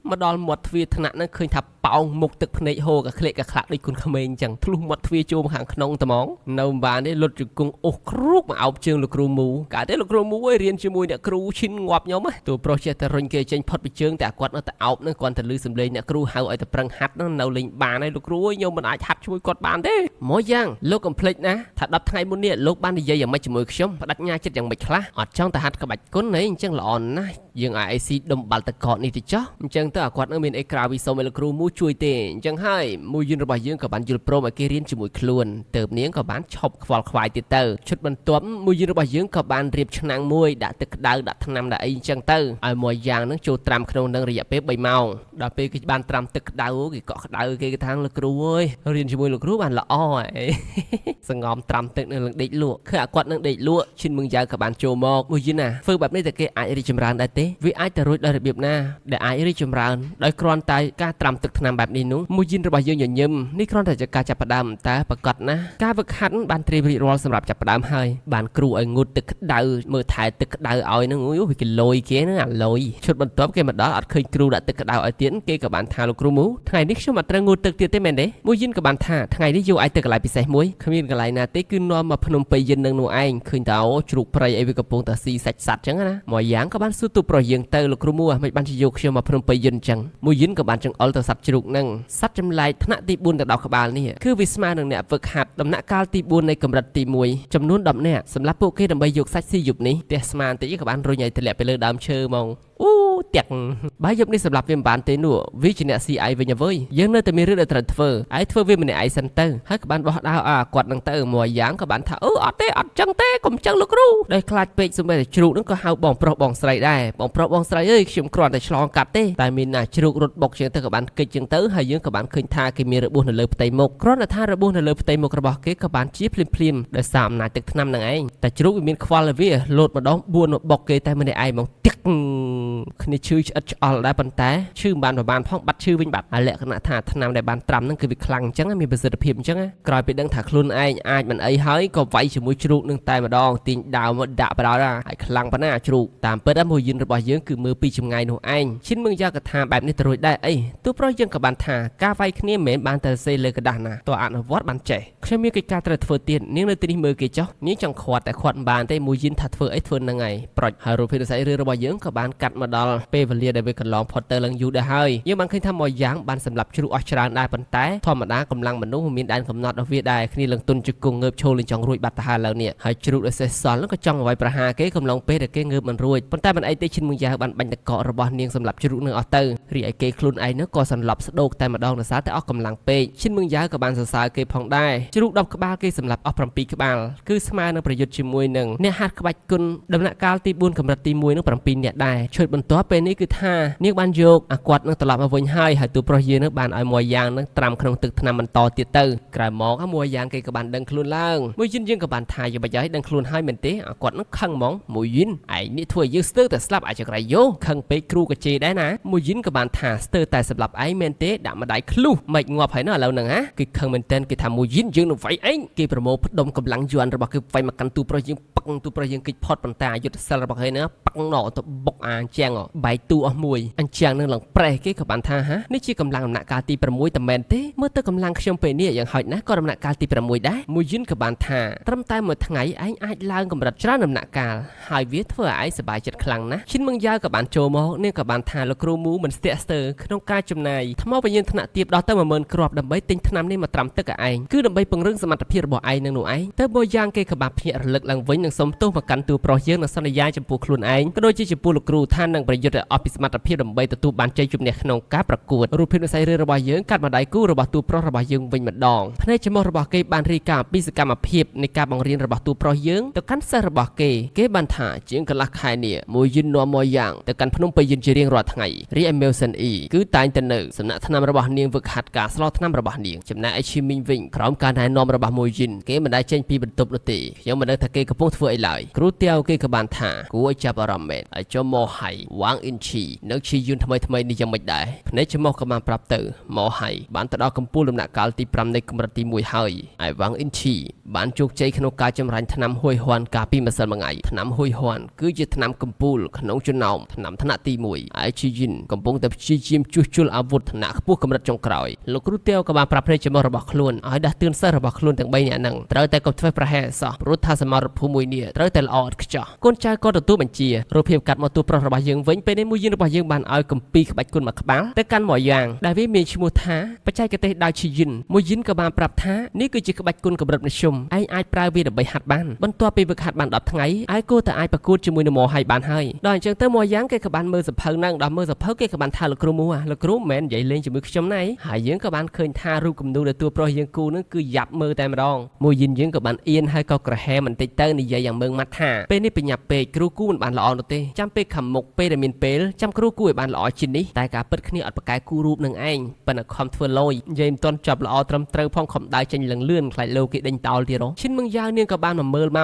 មកដល់មាត់ទ្វារថ្នាក់ហ្នឹងឃើញថាប៉ោងមុខទឹកភ្នែកហូរកក្លេកកក្លាក់ដូចគុនក្មេងអញ្ចឹងធ្លុះមាត់ទ្វារចូលមកខាងក្នុងត្មងនៅមិនបានទេលុតជង្គង់អូសគ្រូកមកអោបជើងលោកគ្រូមូកើតទេលោកគ្រូមូអើយរៀនជាមួយអ្នកគ្រូឈិនងាប់ខ្ញុំតួប្រុសចេះតែរុញគេចេញផុតពីជើងតែគាត់នៅតែអោបហ្នឹងគាត់តែលឺសំឡេងអ្នកគ្រូហៅឲ្យតែប្រឹងហាត់ហ្នឹងនៅលេងបានហើយលោកគ្រូអើយខ្ញុំមិនអាចហាត់ជួយគាត់បានទេមកយ៉ាងលោកកុំភ្លេចណាថា10ថ្ងៃមុននេះលោកបាននិយាយយ៉ាងម៉េចជាមួយខ្ញុំបដិញ្ញាចិត្តយ៉ាងម៉េចខ្លះអត់ចង់តែហាត់ក្បាច់គុណទេអញ្ចឹងល្អណាស់យើងឲ្យ IC ដុំបាល់តកនេះទៅចោះអញ្ចឹងទៅអាគាត់នឹងមានអីក្រៅពីសូមឲ្យលោកគ្រូមូជួយទេអញ្ចឹងហើយមួយយន្តរបស់យើងក៏បានយល់ព្រមឲ្យគេរៀនជាមួយខ្លួនទៅនាងក៏បានឈប់ខ្វល់ខ្វាយទៀតទៅឈុតបន្ទាប់មួយយន្តរបស់យើងក៏បានរៀបឆ្នាំងមួយដាក់ទឹកក្តៅដាក់ថ្នាំដាក់អីអញ្ចឹងទៅឲ្យមួយយ៉ាងនឹងចូលត្រាំក្នុងនឹងរយៈពេល3ម៉ោងដល់ពេលគេបានត្រាំទឹកក្តៅគេកក់ក្តៅគេថាលោកគ្រូអើយរៀនជាមួយលោកគ្រូបានល្អហ៎សងំត្រាំទឹកនឹងដេកលក់ឃើញអាគាត់នឹងដេកលក់ឈិនមឹងយ៉ាវក៏បានចូលមកមួយយន្តណាធ្វើបែបនេះតែគេអាចរីកចម្រើនដែរទេវាអាចទៅរួចដោយរបៀបណាដែលអាចរីកចម្រើនដោយគ្រាន់តែការត្រាំទឹកថ្នាំបែបនេះនោះមួយយន្តរបស់យើងញញឹមនេះគ្រាន់តែជាការចាប់ផ្ដើមតែប្រកាសណាស់ការវឹកហាត់បានត្រៀមរួចរាល់សម្រាប់ចាប់ផ្ដើមហើយបានគ្រូឲ្យងូតទឹកក្តៅមើលថែទឹកក្តៅឲ្យហ្នឹងអូយវាគេលយគេហ្នឹងអាលយឈុតបន្ទាប់គេមកដល់អត់ឃើញគ្រូដាក់ទឹកក្តៅឲ្យទៀតគេក៏បានថាលោកគ្រូមូថ្ងៃនេះខ្ញុំអត់ត្រូវងូតទឹកទៀតទេមែនទេមួយយន្តក៏បានថាថ្ងៃនេះយកឲ្យទៅកន្លែងពិសេសមួយគ្មានកន្លែងណាទេគឺនាំមកភ្នំពេញយន្តនឹងនោះឯងឃើញតើអូជ្រូកព្រៃអីវាកំពុងតែស៊ីសាច់សัตว์ចឹងណាមួយយ៉ាងក៏បានសួរទូប្រុសយើងទៅលោកគ្រូមូមិនបានជាយកខ្ញុំមកភ្នំពេញយន្តចឹងមួយយន្តក៏បានចង្អុលទៅសัตว์ជ្រូកហ្នឹងសัตว์ចម្លែកថ្នាក់ទី4ទៅដល់ក្បាលនេះគឺវាស្មើនឹងអ្នកវឹកហាត់ដំណាក់កាលទី4នៃកម្រិតទី1ចំនួន10នាក់សម្រាប់ពួកគេដើម្បីយកសាច់ស៊ីយប់នេះផ្ទះស្មានតិចក៏បានរុញឲ្យធ្លាក់ទៅលើដើមឈើហ្មងអូតាក់បើយប់នេះសម្រាប់វាមិនបានទេនោះវាជាអ្នកស៊ីឯងវិញអ្វីយើងនៅតែមានរឿងដែលត្រូវធ្វើឯងធ្វើវាម្នាក់ឯងសិនទៅហើយក៏បានបោះដាវឲ្យអាគាត់នឹងទៅមួយយ៉ាងក៏បានថាអឺអត់ទេអត់ចឹងទេកុំចឹងលោកគ្រូដោយខ្លាចពេកសូម្បីតែជ្រូកនឹងក៏ហៅបងប្រុសបងស្រីដែរបងប្រុសបងស្រីអើយខ្ញុំគ្រាន់តែឆ្លងកាត់ទេតែមានណាជ្រូករត់បុកជាងទៅក៏បានគេចជាងទៅហើយយើងក៏បានឃើញថាគេមានរបួសនៅលើផ្ទៃមុខគ្រាន់តែថារបួសនៅលើផ្ទៃមុខរបស់គេក៏បានជាភ្លាមភ្លាមដោយសារអំណាចទឹកថ្នាំនឹងឯងតែជ្រូកវាមានខ្វល់វាលោតម្ដង4មកបុកគេតែម្នាក់ឯងហ្មងទឹកគ្នាឈឺឆ្អិតឆ្អល់ដែរប៉ុន្តែឈឺមិនបានប្របានផងបាត់ឈឺវិញបាត់ហើយលក្ខណៈថាថ្នាំដែលបានត្រាំហ្នឹងគឺវាខ្លាំងអញ្ចឹងមានប្រសិទ្ធភាពអញ្ចឹងក្រោយពីដឹងថាខ្លួនឯងអាចមិនអីហើយក៏វាយជាមួយជ្រូកនឹងតែម្ដងទាញដាវមកដាក់បដ ாய் ហើយខ្លាំងប៉ុណ្ណាជ្រូកតាមពិតមួយយន្តរបស់យើងគឺមើលពីចម្ងាយនោះឯងឈិនមឹងយ៉ាកថាបែបនេះទៅរួចដែរអីទោះប្រុសយើងក៏បានថាការវាយគ្នាមិនមែនបានតែសេលើក្រដាសណាតើអនុវត្តបានចេះខ្ញុំមានកិច្ចការត្រូវធ្វើទៀតនាងនៅទីនេះមើលគេចុះនាងចង់ខាត់តែខាត់មិនបានទេមួយយន្តថាធ្វើអីធ្វើនឹងហើយប្រុចហើយរូបភាពនិស្ស័យរឿងរបស់យើងក៏បានកាត់មកដល់ ពេលវេលាដែលវាកន្លងផុតទៅឡើងយូរដែរហើយយើងបានឃើញថាមកយ៉ាងបានសម្លាប់ជ្រូកអស់ច្រើនដែរប៉ុន្តែធម្មតាកម្លាំងមនុស្សមិនមានដែនកំណត់របស់វាដែរគ្នាឡើងទុនជង្គង់ងើបឈរលេងចង់រួចបាត់ទៅហើយឡើយនេះហើយជ្រូកដែលសេះសល់នោះក៏ចង់ឲ្យប្រហារគេកំឡុងពេលដែលគេងើបមិនរួចប៉ុន្តែមិនអីទេឈិនមួយយ៉ាវបានបាញ់តកករបស់នាងសម្លាប់ជ្រូកនឹងអស់ទៅរីឯគេខ្លួនឯងនោះក៏សន្លប់ស្ដោកតែម្ដងដោយសារតែអស់កម្លាំងពេកឈិនមងយ៉ាវក៏បានសរសើរគេផងដែរជ្រូក10ក្បាលគេសម្លាប់អស់7ក្បាលគឺស្មើនឹងប្រយុទ្ធជាមួយនឹងអ្នកហាត់ក្បាច់គុណដំណាក់កាលទី4កម្រិតទី1នឹង7អ្នកដែរឈុតបន្ទាប់ពេលនេះគឺថានាងបានយកអាគាត់នឹងត្រឡប់មកវិញហើយហើយទូប្រុសយើងនឹងបានឲ្យមួយយ៉ាងនឹងត្រាំក្នុងទឹកថ្នាំបន្តទៀតទៅក្រោយមកមួយយ៉ាងគេក៏បានដឹងខ្លួនឡើងមួយយិនយើងក៏បានថាយកបាច់ឲ្យដឹងខ្លួនហើយមែនទេអាគាត់នឹងខឹងហ្មងមួយយិនឯងនេះធ្វើឲ្យយើងស្ទើរតែស្លាប់អាចក្រៃយោខឹងពេកគ្រូក៏ជេរដែរណាមួយយិនក៏បានថាស្ទើរតែសម្លាប់ឯងមែនទេដាក់ម្ដាយឃ្លុះមិនងាប់ហើយណាឥឡូវហ្នឹងហ่าគេខឹងមែនទែនគេថាមួយយិនយើងនឹងវាយឯងគេប្រមូលផ្ដុំកម្លាំងយ័ន្តរបស់គេវាយមកកាន់ទូប្រុសយើងប៉ឹងទូប្រុសយើងគេចផុតប៉ុន្តែយុទ្ធសិលរបស់គេណាប៉ឹងណទៅបុកអាអញ្ចឹងបែកទូអស់មួយអញ្ចឹងនឹងឡើងប្រេះគេក៏បានថាហានេះជាកម្លាំងដំណាក់កាលទី6តែមែនទេមើលទៅកម្លាំងខ្ញុំពេលនេះយ៉ាងហោចណាស់ក៏ដំណាក់កាលទី6ដែរមួយយិនក៏បានថាត្រឹមតែមួយថ្ងៃឯងអាចឡើងកម្រិតច្រើនដំណាក់កាលហើយវាធ្វើឲ្យឯងសប្បាយចិត្តខ្លាំងណាស់ឈិនមងយ៉ាវក៏បានចូលមកនាងក៏បានថាលោកគ្រូមូមិនស្ទាក់ស្ទើរក្នុងការចំណាយថ្មវិញ្ញាណថ្នាក់ទាបដល់ទៅ10000គ្រាប់ដើម្បីទិញថ្នាំនេះមកត្រាំទឹកឲ្យឯងគឺដើម្បីពង្រឹងសមត្ថភាពរបស់ឯងនឹងនោះឯងទៅមួយយ៉ាងគេក៏បានភ្ញាក់រលឹកឡើងវិញនិងសុំទោសមកកាន់តួប្រុសយើងនិងសន្យាចំពោះខ្លួនឯងក៏ដូចជាចំពោះលោកគ្រូថានឹងប្រយុទ្ធឲ្យអស់ពីសមត្ថភាពដើម្បីទទួលបានជ័យជំនះក្នុងការប្រកួតរូបភាពនិស្ស័យរឿងរបស់យើងកាត់មកដៃគូរបស់តួប្រុសរបស់យើងវិញម្ដងភ្នែកច្មោះរបស់គេបានរាយការណ៍ពីសកម្មភាពនៃការបង្រៀនរបស់តួប្រុសយើងទៅកាន់សិស្សរបស់គេគេបានថាជាងកន្លះខែនេះមួយយិននាំមួយយ៉ាងទៅកាន់ភ្នំពេញយិនជារៀងរាល់ថ្ងៃរីឯមេលសិនអ៊ីគឺតែងតែនៅសំណាក់ថ្នាំរបស់នាងវឹកហាត់ការស្លោថ្នាំរបស់នាងចំណែកឯឈីមីងវិញក្រោមការណែនាំរបស់មួយយិនគេមិនដែលចេញពីបន្ទប់នោះទេខ្ញុំមិនដឹងថាគេកំពុងធ្វើអីឡើយគ្រូទាវគេក៏បានថាគួរឲ្យចាប់អារម្មណ៍មែនហើយចូលមកហៃវ៉ាងអ៊ីនឈីនៅឈីយុនថ្មីថ្មីនេះយ៉ាងម៉េចដែរភ្នែកច្មោះក៏បានប្រាប់ទៅមកហៃបានទៅដល់កំពូលដំណាក់កាលទី5នៃកម្រិតទី1ហើយឯវ៉ាងអ៊ីនឈីបានជោគជ័យក្នុងការចម្រាញ់ថ្នាំហួយហន់កាលពីម្សិលមួយថ្ងៃថ្នាំហួយហន់គឺជាថ្នាំកំពូលក្នុងចំណោមថ្នាំថ្នាក់ទី1ឯឈីយិនកំពុងតែព្យាយាមជួសជុលអាវុធថ្នាក់ខ្ពស់កម្រិតចុងក្រោយលោកគ្រូទាវក៏បានប្រាប់ភ្នែកច្មោះរបស់ខ្លួនឲ្យដាស់តឿនសិស្សរបស់ខ្លួនទាំង3នាក់ហ្នឹងត្រូវតែកុំធ្វេសប្រហែសសោះព្រោះថាសមរភូមិមួយនេះត្រូវតែល្អឥតខ្ចោះកូនចៅក៏ទទួលបញ្ជារូបភាពកាត់មកតួប្រុសរបស់យើងវិញពេលនេះមួយយិនរបស់យើងបានឲ្យគម្ពីរក្បាច់គុណមួយក្បាលទៅកាន់មួយយ៉ាងដែលវាមានឈ្មោះថាបច្ចេកទេសដាវឈីយិនមួយយិនក៏បានប្រាប់ថានេះគឺជាក្បាច់គុណកម្រិតមធ្យមឯងអាចប្រើវាដើម្បីហាត់បានបន្ទាប់ពីវឹកហាត់បាន10ថ្ងៃឯងគួរតែអាចប្រកួតជាមួយនឹងម៉ហៃបានហើយដល់អញ្ចឹងទៅមួយយ៉ាងគេក៏បានមើលសភៅហ្នឹងដល់មើលសភៅគេក៏បានថាលោកគ្រូមួលោកគ្រូមិនមែននិយាយលេងជាមួយខ្ញុំណៃហើយយើងក៏បានឃើញថារូបគំនូរដែលតួប្រុសយើងគូហ្នឹងគឺយ៉ាប់មើលតែម្ដងមួយយិនយើងក៏បានអៀនហើយក៏ក្រហែបន្តិចទៅនិយាយយ៉ាងម៉ឺងម៉ាត់ថាពេលនេះបញ្ញាប់ពេកគ្រូគូមិនបានល្អនោះទេចាំពេលខាងមុខពេលដែលមានពេលចាំគ្រូគូឲ្យបានល្អជាងនេះតែការពិតគ្នាអត់ប្រកែគូរូបនឹងឯងប៉ុន្តែខំធ្វើលយនិយាយមិនទាន់ចប់ល្អត្រឹមត្រូវផងខំដើរចេញលឹងលឿនខ្លាចលោកគេដេញតោលទៀតហ៎ឈិនមងយ៉ាវនាងក៏បានមកមើលម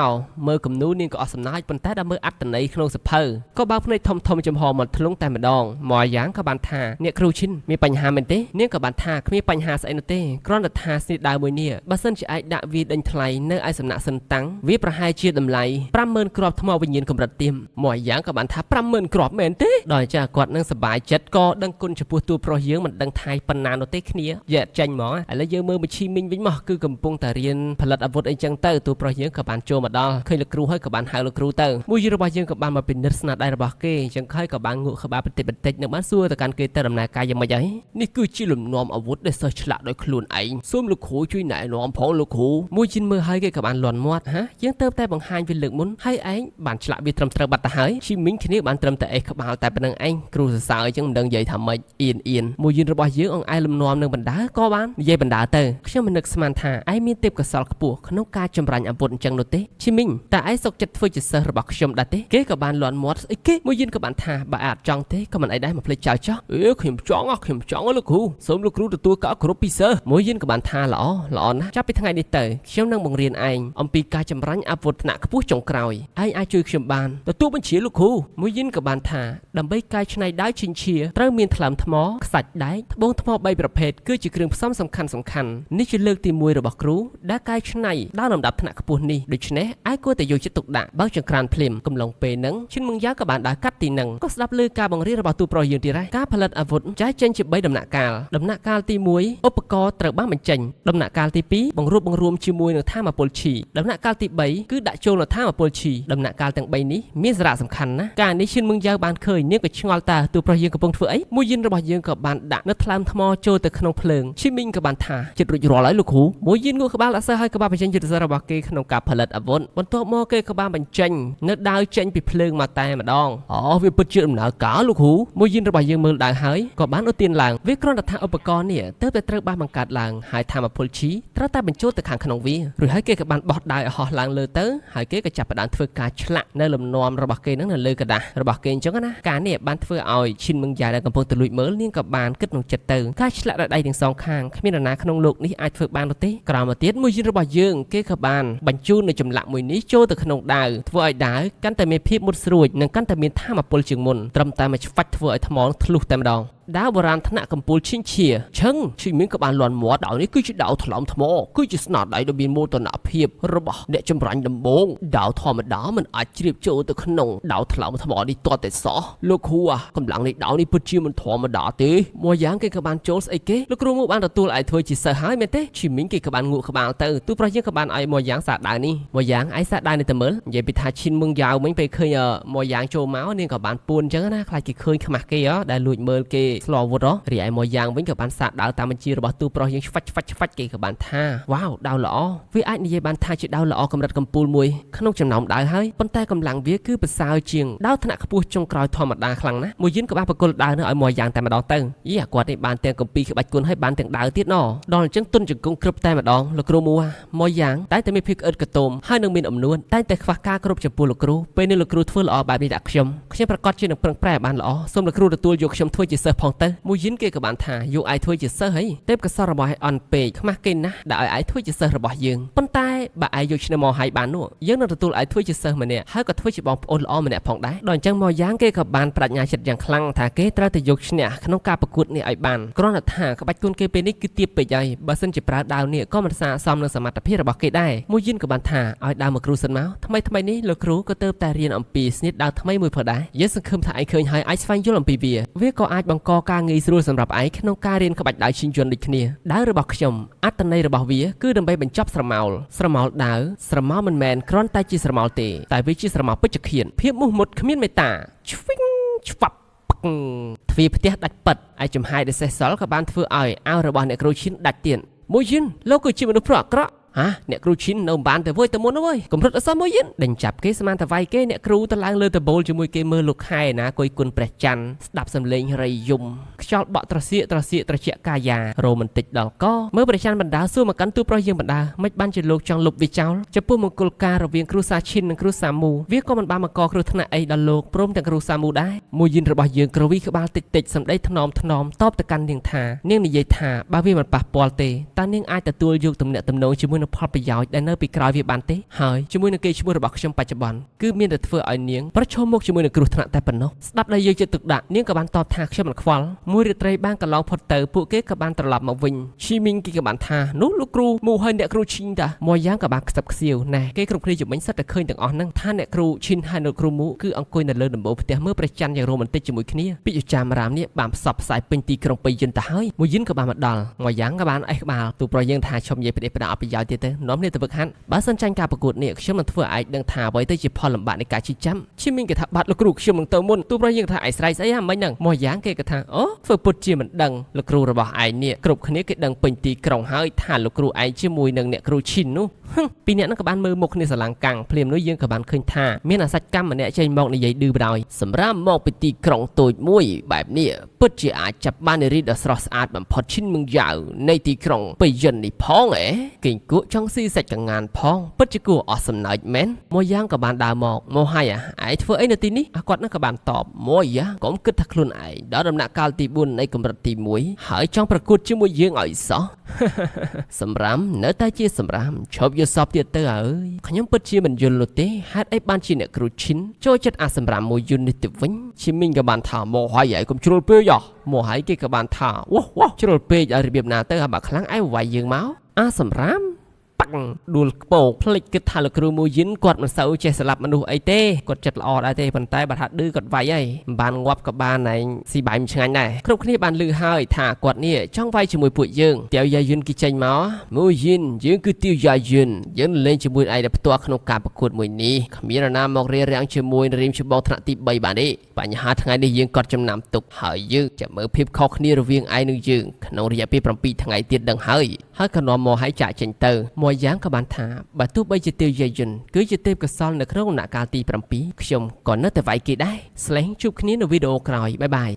កមើលគំនូរនាងក៏អស់សំណើចប៉ុន្តែដល់មើលអត្តន័យក្នុងសភៅក៏បើកភ្នែកធំធំចំហមកធ្លុងតែម្ដងមកយ៉ាងក៏បានថាអ្នកគ្រូឈិនមានបញ្ហាមែនទេនាងក៏បានថាគ្មានបញ្ហាស្អីនោះទេគ្រាន់តែថាស្នៀតដាវមួយនេះបើសិនជាអាចដាក់វាដេញថ្លៃនៅឯសំណាក់សិនតាំងវាប្រហែលជាតម្លៃ50000គ្រាប់ថ្មវិញ្ញាណកម្រិតទៀមមកយ៉ាងក៏បានថា50000គ្រាប់មែនទេដល់ចាគាត់នឹងសប្បាយចិត្តក៏ដឹងគុណចំពោះតួប្រុសយើងមិនដឹងថៃប៉ុណ្ណានោះទេគ្នាយកចេញហ្មងឥឡូវយើងមើលមឈីមីងវិញមកគឺកំពុងតែរៀនផលិតអាវុធអីចឹងទៅតួប្រុសយើងក៏បានចូលមកដល់ឃើញលោកគ្រូហើយក៏បានហៅលោកគ្រូទៅមួយរបស់យើងក៏បានមកពិនិត្យស្នាដៃរបស់គេអញ្ចឹងហើយក៏បានងក់ក្បាលបន្តិចបន្តិចនឹងបានសួរទៅកាន់គេទៅដំណើរការយ៉ាងម៉េចហើយនេះគឺជាលំនាំអាវុធដែលសិស្សឆ្លាក់ដោយខ្លួនឯងសូមលោកគ្រូជួយណែនាំផងលោកគ្រូមួយជីនមើលហើយគេក៏បានលន់មាត់ហាយើងទៅតែបង្ហាញវាលើកមុនហើយឯងបានឆ្លាក់វាត្រឹមត្រូវបាត់ទៅហើយឈីមីងគ្នាបានត្រឹមតែអេះក្បាលតែប៉ុណ្្នឹងឯងគ្រូសរសើរអញ្ចឹងមិនដឹងនិយាយថាម៉េចអៀនអៀនមួយយិនរបស់យើងអង្អែលលំនាំនឹងបណ្ដាក៏បាននិយាយបណ្ដាទៅខ្ញុំមិននឹកស្មានថាឯងមានទេពកោសល្យខ្ពស់ក្នុងការចម្រាញ់អាវុធអញ្ចឹងនោះទេឈីមីងតើឯងសុកចិត្តធ្វើជាសិស្សរបស់ខ្ញុំដែរទេគេក៏បានលន់មាត់ស្អីគេមួយយិនក៏បានថាបើអាចចង់ទេក៏មិនអីដែរមកភ្លេចចោលចោះអេខ្ញុំចង់ខ្ញុំចង់លោកគ្រូសូមលោកគ្រូទទួលការគោរពពីសិស្សមួយយិនក៏បានថាល្អល្អណាស់ចាប់ពីថ្ងៃនេះទៅខ្ញុំនឹងបង្រៀនឯងអំពីការចម្រាញ់អាវុធថ្នាក់ខ្ពស់ចុងក្រោយឯងអាចជួយខ្ញុំបានទទួលបញ្ជាលោកគ្រូមួយយិនក៏បានថាដើម្បីកែច្នៃដាវឈិញឈាត្រូវមានថ្លើមថ្មខ្សាច់ដែកត្បូងថ្ម3ប្រភេទគឺជាគ្រឿងផ្សំសំខាន់សំខាន់នេះជាលើកទី1របស់គ្រូដែលកែច្នៃដល់លំដាប់ថ្នាក់ខ្ពស់នេះដូច្នេះឯងគួរតែយកចិត្តទុកដាក់បើចង្ក្រានភ្លាមកំឡុងពេលហ្នឹងឈិនមងយ៉ាក៏បានដើរកាត់ទីហ្នឹងក៏ស្ដាប់លើការបង្រៀនរបស់ទូប្រុសយើងទៀតដែរការផលិតអាវុធចែកចេញជា3ដំណាក់កាលដំណាក់កាលទី1ឧបករណ៍ត្រូវបានបញ្ចេញដំណាក់កាលទី2បង្រួបបង្រួមជាមួយនឹងថាមពលឈីដំណាក់កាលទី3គឺដាក់ចូលនៅថាមពលឈីដំណាក់កាលទាំង3នេះមានសារៈសំខាន់ណាស់ការនេះឈិនមងយ៉ាបានឃើញ ញនាងក៏ឆ្ងល់តើទូប្រុសយើងកំពុងធ្វើអីមួយយិនរបស់យើងក៏បានដាក់នៅថ្លើមថ្មចូលទៅក្នុងភ្លើងឈីមីងក៏បានថាចិត្តរួចរាល់ហើយលោកគ្រូមួយយិនងក់ក្បាលអសើហើយក៏បានបញ្ចេញយុទ្ធសាស្ត្ររបស់គេក្នុងការផលិតអាវុធបន្ទាប់មកគេក៏បានបញ្ចេញនៅដាវចេញពីភ្លើងមកតែម្ដងអូវាពិតជាដំណើរការលោកគ្រូមួយយិនរបស់យើងមើលដាវហើយក៏បានឧទានឡើងវាគ្រាន់តែថាឧបករណ៍នេះទើបតែត្រូវបានបង្កើតឡើងហើយធម្មពលឈីត្រូវតែបញ្ចូលទៅខាងក្នុងវារួចហើយគេក៏បានបោះដាវឲ្យហោះឡើងលើទៅហើយគេក៏ចាប់ផ្ដើមធ្វើការឆ្លាក់នៅលំនាំរបស់គេនឹងនៅលើក្រដាសរបស់គេអញ្ចឹងណាការនេះបានធ្វើឲ្យឈិនមឹងយ៉ាដែលកំពុងទៅលួចមើលនាងក៏បានគិតក្នុងចិត្តទៅការឆ្លាក់ដោយដៃទាំងសងខាងគ្មាននរណាក្នុងលោកនេះអាចធ្វើបាននោះទេក្រោយមកទៀតមួយយិនរបស់យើងគេក៏បានបញ្ជូននៅចម្លាក់មួយនេះចូលទៅក្នុងដាវធ្វើឲ្យដាវកាន់តែមានភាពមុតស្រួចនិងកាន់តែមានធម៌ពលជាងមុនត្រឹមតែមួយឆ្វាច់ធ្វើឲ្យថ្មធ្លុះតែម្ដងដាវបុរាណថ្នាក់កំពូលឈិញឈាឈឹងឈីមីងក៏បានលន់មាត់ដាវនេះគឺជាដាវថ្លើមថ្មគឺជាស្នាដៃដ៏មានមោទនភាពរបស់អ្នកចម្រាញ់ដំបូងដាវធម្មតាមិនអាចជ្រាបចូលទៅក្នុងដាវថ្លើមថ្មនេះទាល់តែសោះលោកគ្រូកម្លាំងនៃដាវនេះពិតជាមិនធម្មតាទេមួយយ៉ាងគេក៏បានចូលស្អីគេលោកគ្រូមកបានទទួលឲ្យធ្វើជាសិស្សហើយមែនទេឈីមីងគេក៏បានងក់ក្បាលទៅទូប្រុសយើងក៏បានឲ្យមួយយ៉ាងសាដាវនេះមួយយ៉ាងឯសាដាវនេះទៅមើលនិយាយពីថាឈិនមឹងយ៉ាវមិញពេលឃើញមួយយ៉ាងចូលមកនាងក៏បានពួនអញ្ចឹងណាខ្លាចគេឃើញខ្មាស់គេដែលលួចមើលគេស្លអាវុធរីឯមួយយ៉ាងវិញក៏បានសាកដាវតាមបញ្ជារបស់ទូប្រុសយើងឆ្វាច់ឆ្វាច់ឆ្វាច់គេក៏បានថាវ៉ាវដាវល្អវាអាចនិយាយបានថាជាដាវល្អកម្រិតកំពូលមួយក្នុងចំណោមដាវហើយប៉ុន្តែកម្លាំងវាគឺប្រសើរជាងដាវថ្នាក់ខ្ពស់ចុងក្រោយធម្មតាខ្លាំងណាស់មួយយិនក៏បានបកគលដាវនោះឲ្យមួយយ៉ាងតែម្ដងទៅយីអាគាត់នេះបានទាំងកំពីក្បាច់គុណហើយបានទាំងដាវទៀតណដល់អញ្ចឹងទុនជង្គង់ក្រឹបតែម្ដងលោកគ្រូមួមួយយ៉ាងតែតែមានភាពក្អិតកតោមហើយនឹងមានអំនួនតែតែខ្វះការគ្រប់ចំពោះលោកគ្រូពេលនេះលោកគ្រូធ្វើល្អបែបនេះដាក់ខ្ញុំខ្ញុំប្រកាសជានឹងប្រឹងប្រែងឲ្យបានល្អសូមលោកគ្រូទទួលយកខ្ញុំធ្វើជាសិស្សផងទៅមួយយិនគេក៏បានថាយកឯងធ្វើជាសិស្សហីទេពកោសលរបស់ឯងអន់ពេកខ្មាស់គេណាស់ដែលឲ្យឯងធ្វើជាសិស្សរបស់យើងប៉ុន្តែបើឯងយកឆ្នាំមកឲ្យបាននោះយើងនឹងទទួលឯងធ្វើជាសិស្សម្នាក់ហើយក៏ធ្វើជាបងប្អូនល្អម្នាក់ផងដែរដល់អញ្ចឹងមកយ៉ាងគេក៏បានប្រាជ្ញាចិត្តយ៉ាងខ្លាំងថាគេត្រូវតែយកឈ្នះក្នុងការប្រកួតនេះឲ្យបានគ្រាន់តែថាក្បាច់គុណគេពេលនេះគឺទាបពេកហើយបើសិនជាប្រើដាវនេះក៏មិនស័ក្តិសមនឹងសមត្ថភាពរបស់គេដែរមួយយិនក៏បានថាឲ្យដាវមកគ្រូសិនមកថ្មីថ្មីនេះលោកគ្រូក៏ទៅតែរៀនអំពីស្នៀតដាវថ្មីមួយផងដែរយើងសង្ឃឹមថាឯងឃើញហើយអាចស្វែងយល់អំពីវាវាក៏អាចបង្កការងាយស្រួលសម្រាប់ឯងក្នុងការរៀនក្បាច់ដាវឈិញយន្តដូចគ្នាដាវរបស់ខ្ញុំអត្ថន័យរបស់វាគឺដើម្បីបញ្ចប់ស្រមោលស្រមោលដាវស្រមោលមិនមែនគ្រាន់តែជាស្រមោលទេតែវាជាស្រមោលពេជ្ជឃាតភាពមោះមុតគ្មានមេត្តាឆ្វីងឆ្វាប់ទ្វារផ្ទះដាច់ប៉ិតឯចំហាយដែលសេះសល់ក៏បានធ្វើឲ្យអាវរបស់អ្នកគ្រូឈិនដាច់ទៀតមួយយិនលោកគឺជាមនុស្សព្រោះអាក្រក់ហ៎អ្នកគ្រូឈិននៅបានទៅវើយទៅមុនវើយកម្រិតអសមួយយិនដេញចាប់គេស្មានតែវាយគេអ្នកគ្រូទៅឡើងលើដបូលជាមួយគេមើលលោកខែណាគយគុណព្រះច័ន្ទស្ដាប់សំឡេងរៃយំខ្យល់បក់ត្រសៀកត្រសៀកត្រជាក់កាយារ៉ូមែនទិកដល់កមើលព្រះច័ន្ទបណ្ដាសួរមកកាន់ទូប្រុសយើងបណ្ដាមិនបានជាលោកចង់លុបវាចោលចំពោះមង្គលការរវាងគ្រួសារឈិននិងគ្រួសារមូវាក៏មិនបានមកកគ្រោះថ្នាក់អីដល់លោកព្រមទាំងគ្រួសារមូដែរមួយយិនរបស់យើងក្រវីក្បាលតិចតិចសម្ដីថ្នមថ្នមតបទៅកាន់នាងថានាងនិយាយថាបើវាមិនប៉ះពាល់ទេតើនាងអាចទទួលយកទំនាក់ទំនងជាមួយនឹងផលប្រយោជន៍ដែលនៅពីក្រោយវាបានទេហើយជាមួយនឹងកេរ្តិ៍ឈ្មោះរបស់ខ្ញុំបច្ចុប្បន្នគឺមានតែធ្វើឲ្យនាងប្រឈមមុខជាមួយនឹងគ្រោះថ្នាក់តែប៉ុណ្ណោះស្ដាប់ដែលយើងចិត្តទុកដាក់នាងក៏បានតបថាខ្ញុំមិនខ្វល់មួយរាត្រីបានកន្លងផុតទៅពួកគេក៏បានត្រឡប់មកវិញឈីមីងគេក៏បានថានោះលោកគ្រូមូហើយអ្នកគ្រូឈីងតាមួយយ៉ាងក៏បានខ្សឹបខ្សៀវណែគេគ្រប់គ្នាជំនាញសិតតែឃើញទាំងអស់ហ្នឹងថាអ្នកគ្រូឈិនហើយអ្នកគ្រូមូគឺអង្គុយនៅលើដំបូលផ្ទះមើលព្រះច័ន្ទយ៉ាងរ៉ូមែនទិកជាមួយគ្នាពាក្យចាមរាមនេះបានផ្សព្វផ្សាយពេញទីក្រុងពេយន្តទៅហើយមួយយិនក៏បានមកដល់មួយយ៉ាងក៏បានអេះក្បាលទូប្រយើងថាឈប់និយាយផ្ដេសផ្ដាអត់ប្រយោជន៍ទៀតទៅនាំនេះទៅវឹកហាត់បើសិនចាញ់ការប្រកួតនេះខ្ញុំនឹងធ្វើឲ្យឯងដឹងថាអ្វីទៅជាផលលំបាកនៃការជិះចាំឈីមីងគេថាបាត់លោកគ្រូខ្ញុំនឹងទៅមុនទូប្រយើងថាឯងស្រែកស្អីហ่าមិញហ្នឹងមួយយ៉ាងគេក៏ថាអូធ្វើពុតជាមិនដឹងលោកគ្រូរបស់ឯងនេះគ្រប់គ្នាគេដឹងពេញទីក្រុងហើយថាលោកគ្រូឯងជាមួយនឹងអ្នកគ្រូឈិននោះពីអ្នកហ្នឹងក៏បានមើលមុខគ្នាស្រឡាំងកាំងភ្លាមនោះយើងក៏បានឃើញថាមានអាសាច់កម្មម្នាក់ចេញមកនិយាយឌឺបដ ாய் សម្រាប់មកពីទីក្រុងតូចមួយបែបនេះពិតជាអាចចាប់បាននារីដ៏ស្រស់ស្អាតបំផុតឈិនមឹងយ៉ាវនៃទីក្រុងពេយិននេះផងអេគេងគក់ចង់ស៊ីសាច់កងានផងពិតជាគួរអស់សំណើចមែនមួយយ៉ាងក៏បានដើរមកមកហើយឯងធ្វើអីនៅទីនេះអាគាត់នឹងក៏បានតបមួយយ៉ាងកុំគិតថាខ្លួនឯងដល់ដំណាក់កាលទី4នៃកម្រិតទី1ហើយចង់ប្រកួតជាមួយយើងឲ្យសោះសម្រាមនៅតែជាសម្រាមឈប់យកសពទៀតទៅអើយខ្ញុំពិតជាមិនយល់នោះទេហេតុអីបានជាអ្នកគ្រូឈិនចូលចិត្តអាសម្រាមមួយយន្តនេះទៅវិញឈីមីងក៏បានថាមកហើយឯងកុំជ្រុលពេកយោមកហើយគេក៏បានថាវ៉ោះវ៉ោះជ្រុលពេកឲ្យរបៀបណាទៅហើយបើខ្លាំងឯងវាយយើងមកអាសម្រាម ប៉ាំងដួលក្ពោកភ្លេចគិតថាលោកគ្រូមូយិនគាត់មិនសូវចេះស្លាប់មនុស្សអីទេគាត់ចិត្តល្អដែរទេប៉ុន្តែបើថាឌឺគាត់វាយហើយមិនបានងាប់ក៏បានឯងស៊ីបាយមិនឆ្ងាញ់ដែរគ្រប់គ្នាបានឮហើយថាគាត់នេះចង់វាយជាមួយពួកយើងទាវយ៉ាយុនគេចេញមកមូយិនយើងគឺទាវយ៉ាយុនយើងលេងជាមួយឯងដែលផ្ទាល់ក្នុងការប្រកួតមួយនេះគ្មាននរណាមករារាំងជាមួយនារីមច្បងថ្នាក់ទី3បានទេបញ្ហាថ្ងៃនេះយើងកត់ចំណាំទុកហើយយើងจะមើលភាពខុសគ្នារវាងឯងនិងយើងក្នុងរយៈពេល7ថ្ងៃទៀតដឹងហើយហើយក៏នាំមកឲ្យចាក់ចេញទៅមួយយ៉ាងក៏បានថាបើទោះបីជាទាវយាយុនគឺជាទេពកោសលនៅក្នុងដំណាក់កាលទី7ខ្ញុំក៏នៅតែវាយគេដែរស្លេងជួបគ្នានៅវីដេអូក្រោយបាយបាយ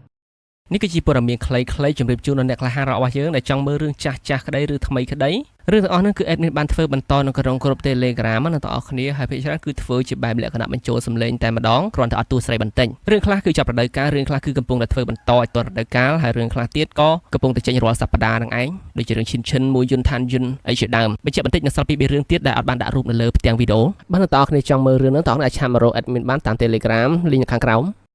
នេះគឺជាព័ត៌មានខ្លីៗជម្រាបជូនដល់អ្នកក្លាហានរបស់យើងដែលចង់មើលរឿងចាស់ចាស់ក្តីឬថ្មីក្តីរឿងទាំងអស់ហ្នឹងគឺ admin បានធ្វើបន្តនៅក្នុងក្រុម Telegram ណាអ្នកទាំងអស់គ្នាហើយភាគច្រើនគឺធ្វើជាបែបលក្ខណៈបញ្ចូលសំឡេងតែម្ដងគ្រាន់តែអត់តួស្រីបន្តិចរឿងខ្លះគឺចាប់រដូវកាលរឿងខ្លះគឺកំពុងតែធ្វើបន្តឲ្យទាន់រដូវកាលហើយរឿងខ្លះទៀតក៏កំពុងតែចេញរាល់សប្តាហ៍ហ្នឹងឯងដូចជារឿងឈិនឈិនមួយយុនឋានយុនអីជាដើមបញ្ជាក់បន្តិចនៅសល់ពីររឿងទៀតដែលអត់បានដាក់រូបនៅលើផ្ទាំងវីដេអូ បើអ្នកទាំងអស់គ្នាចង់មើលរឿងហ្នឹងតោះអ្នកអាច chat មករក admin បានតាម Telegram link នៅខាងក្រោម។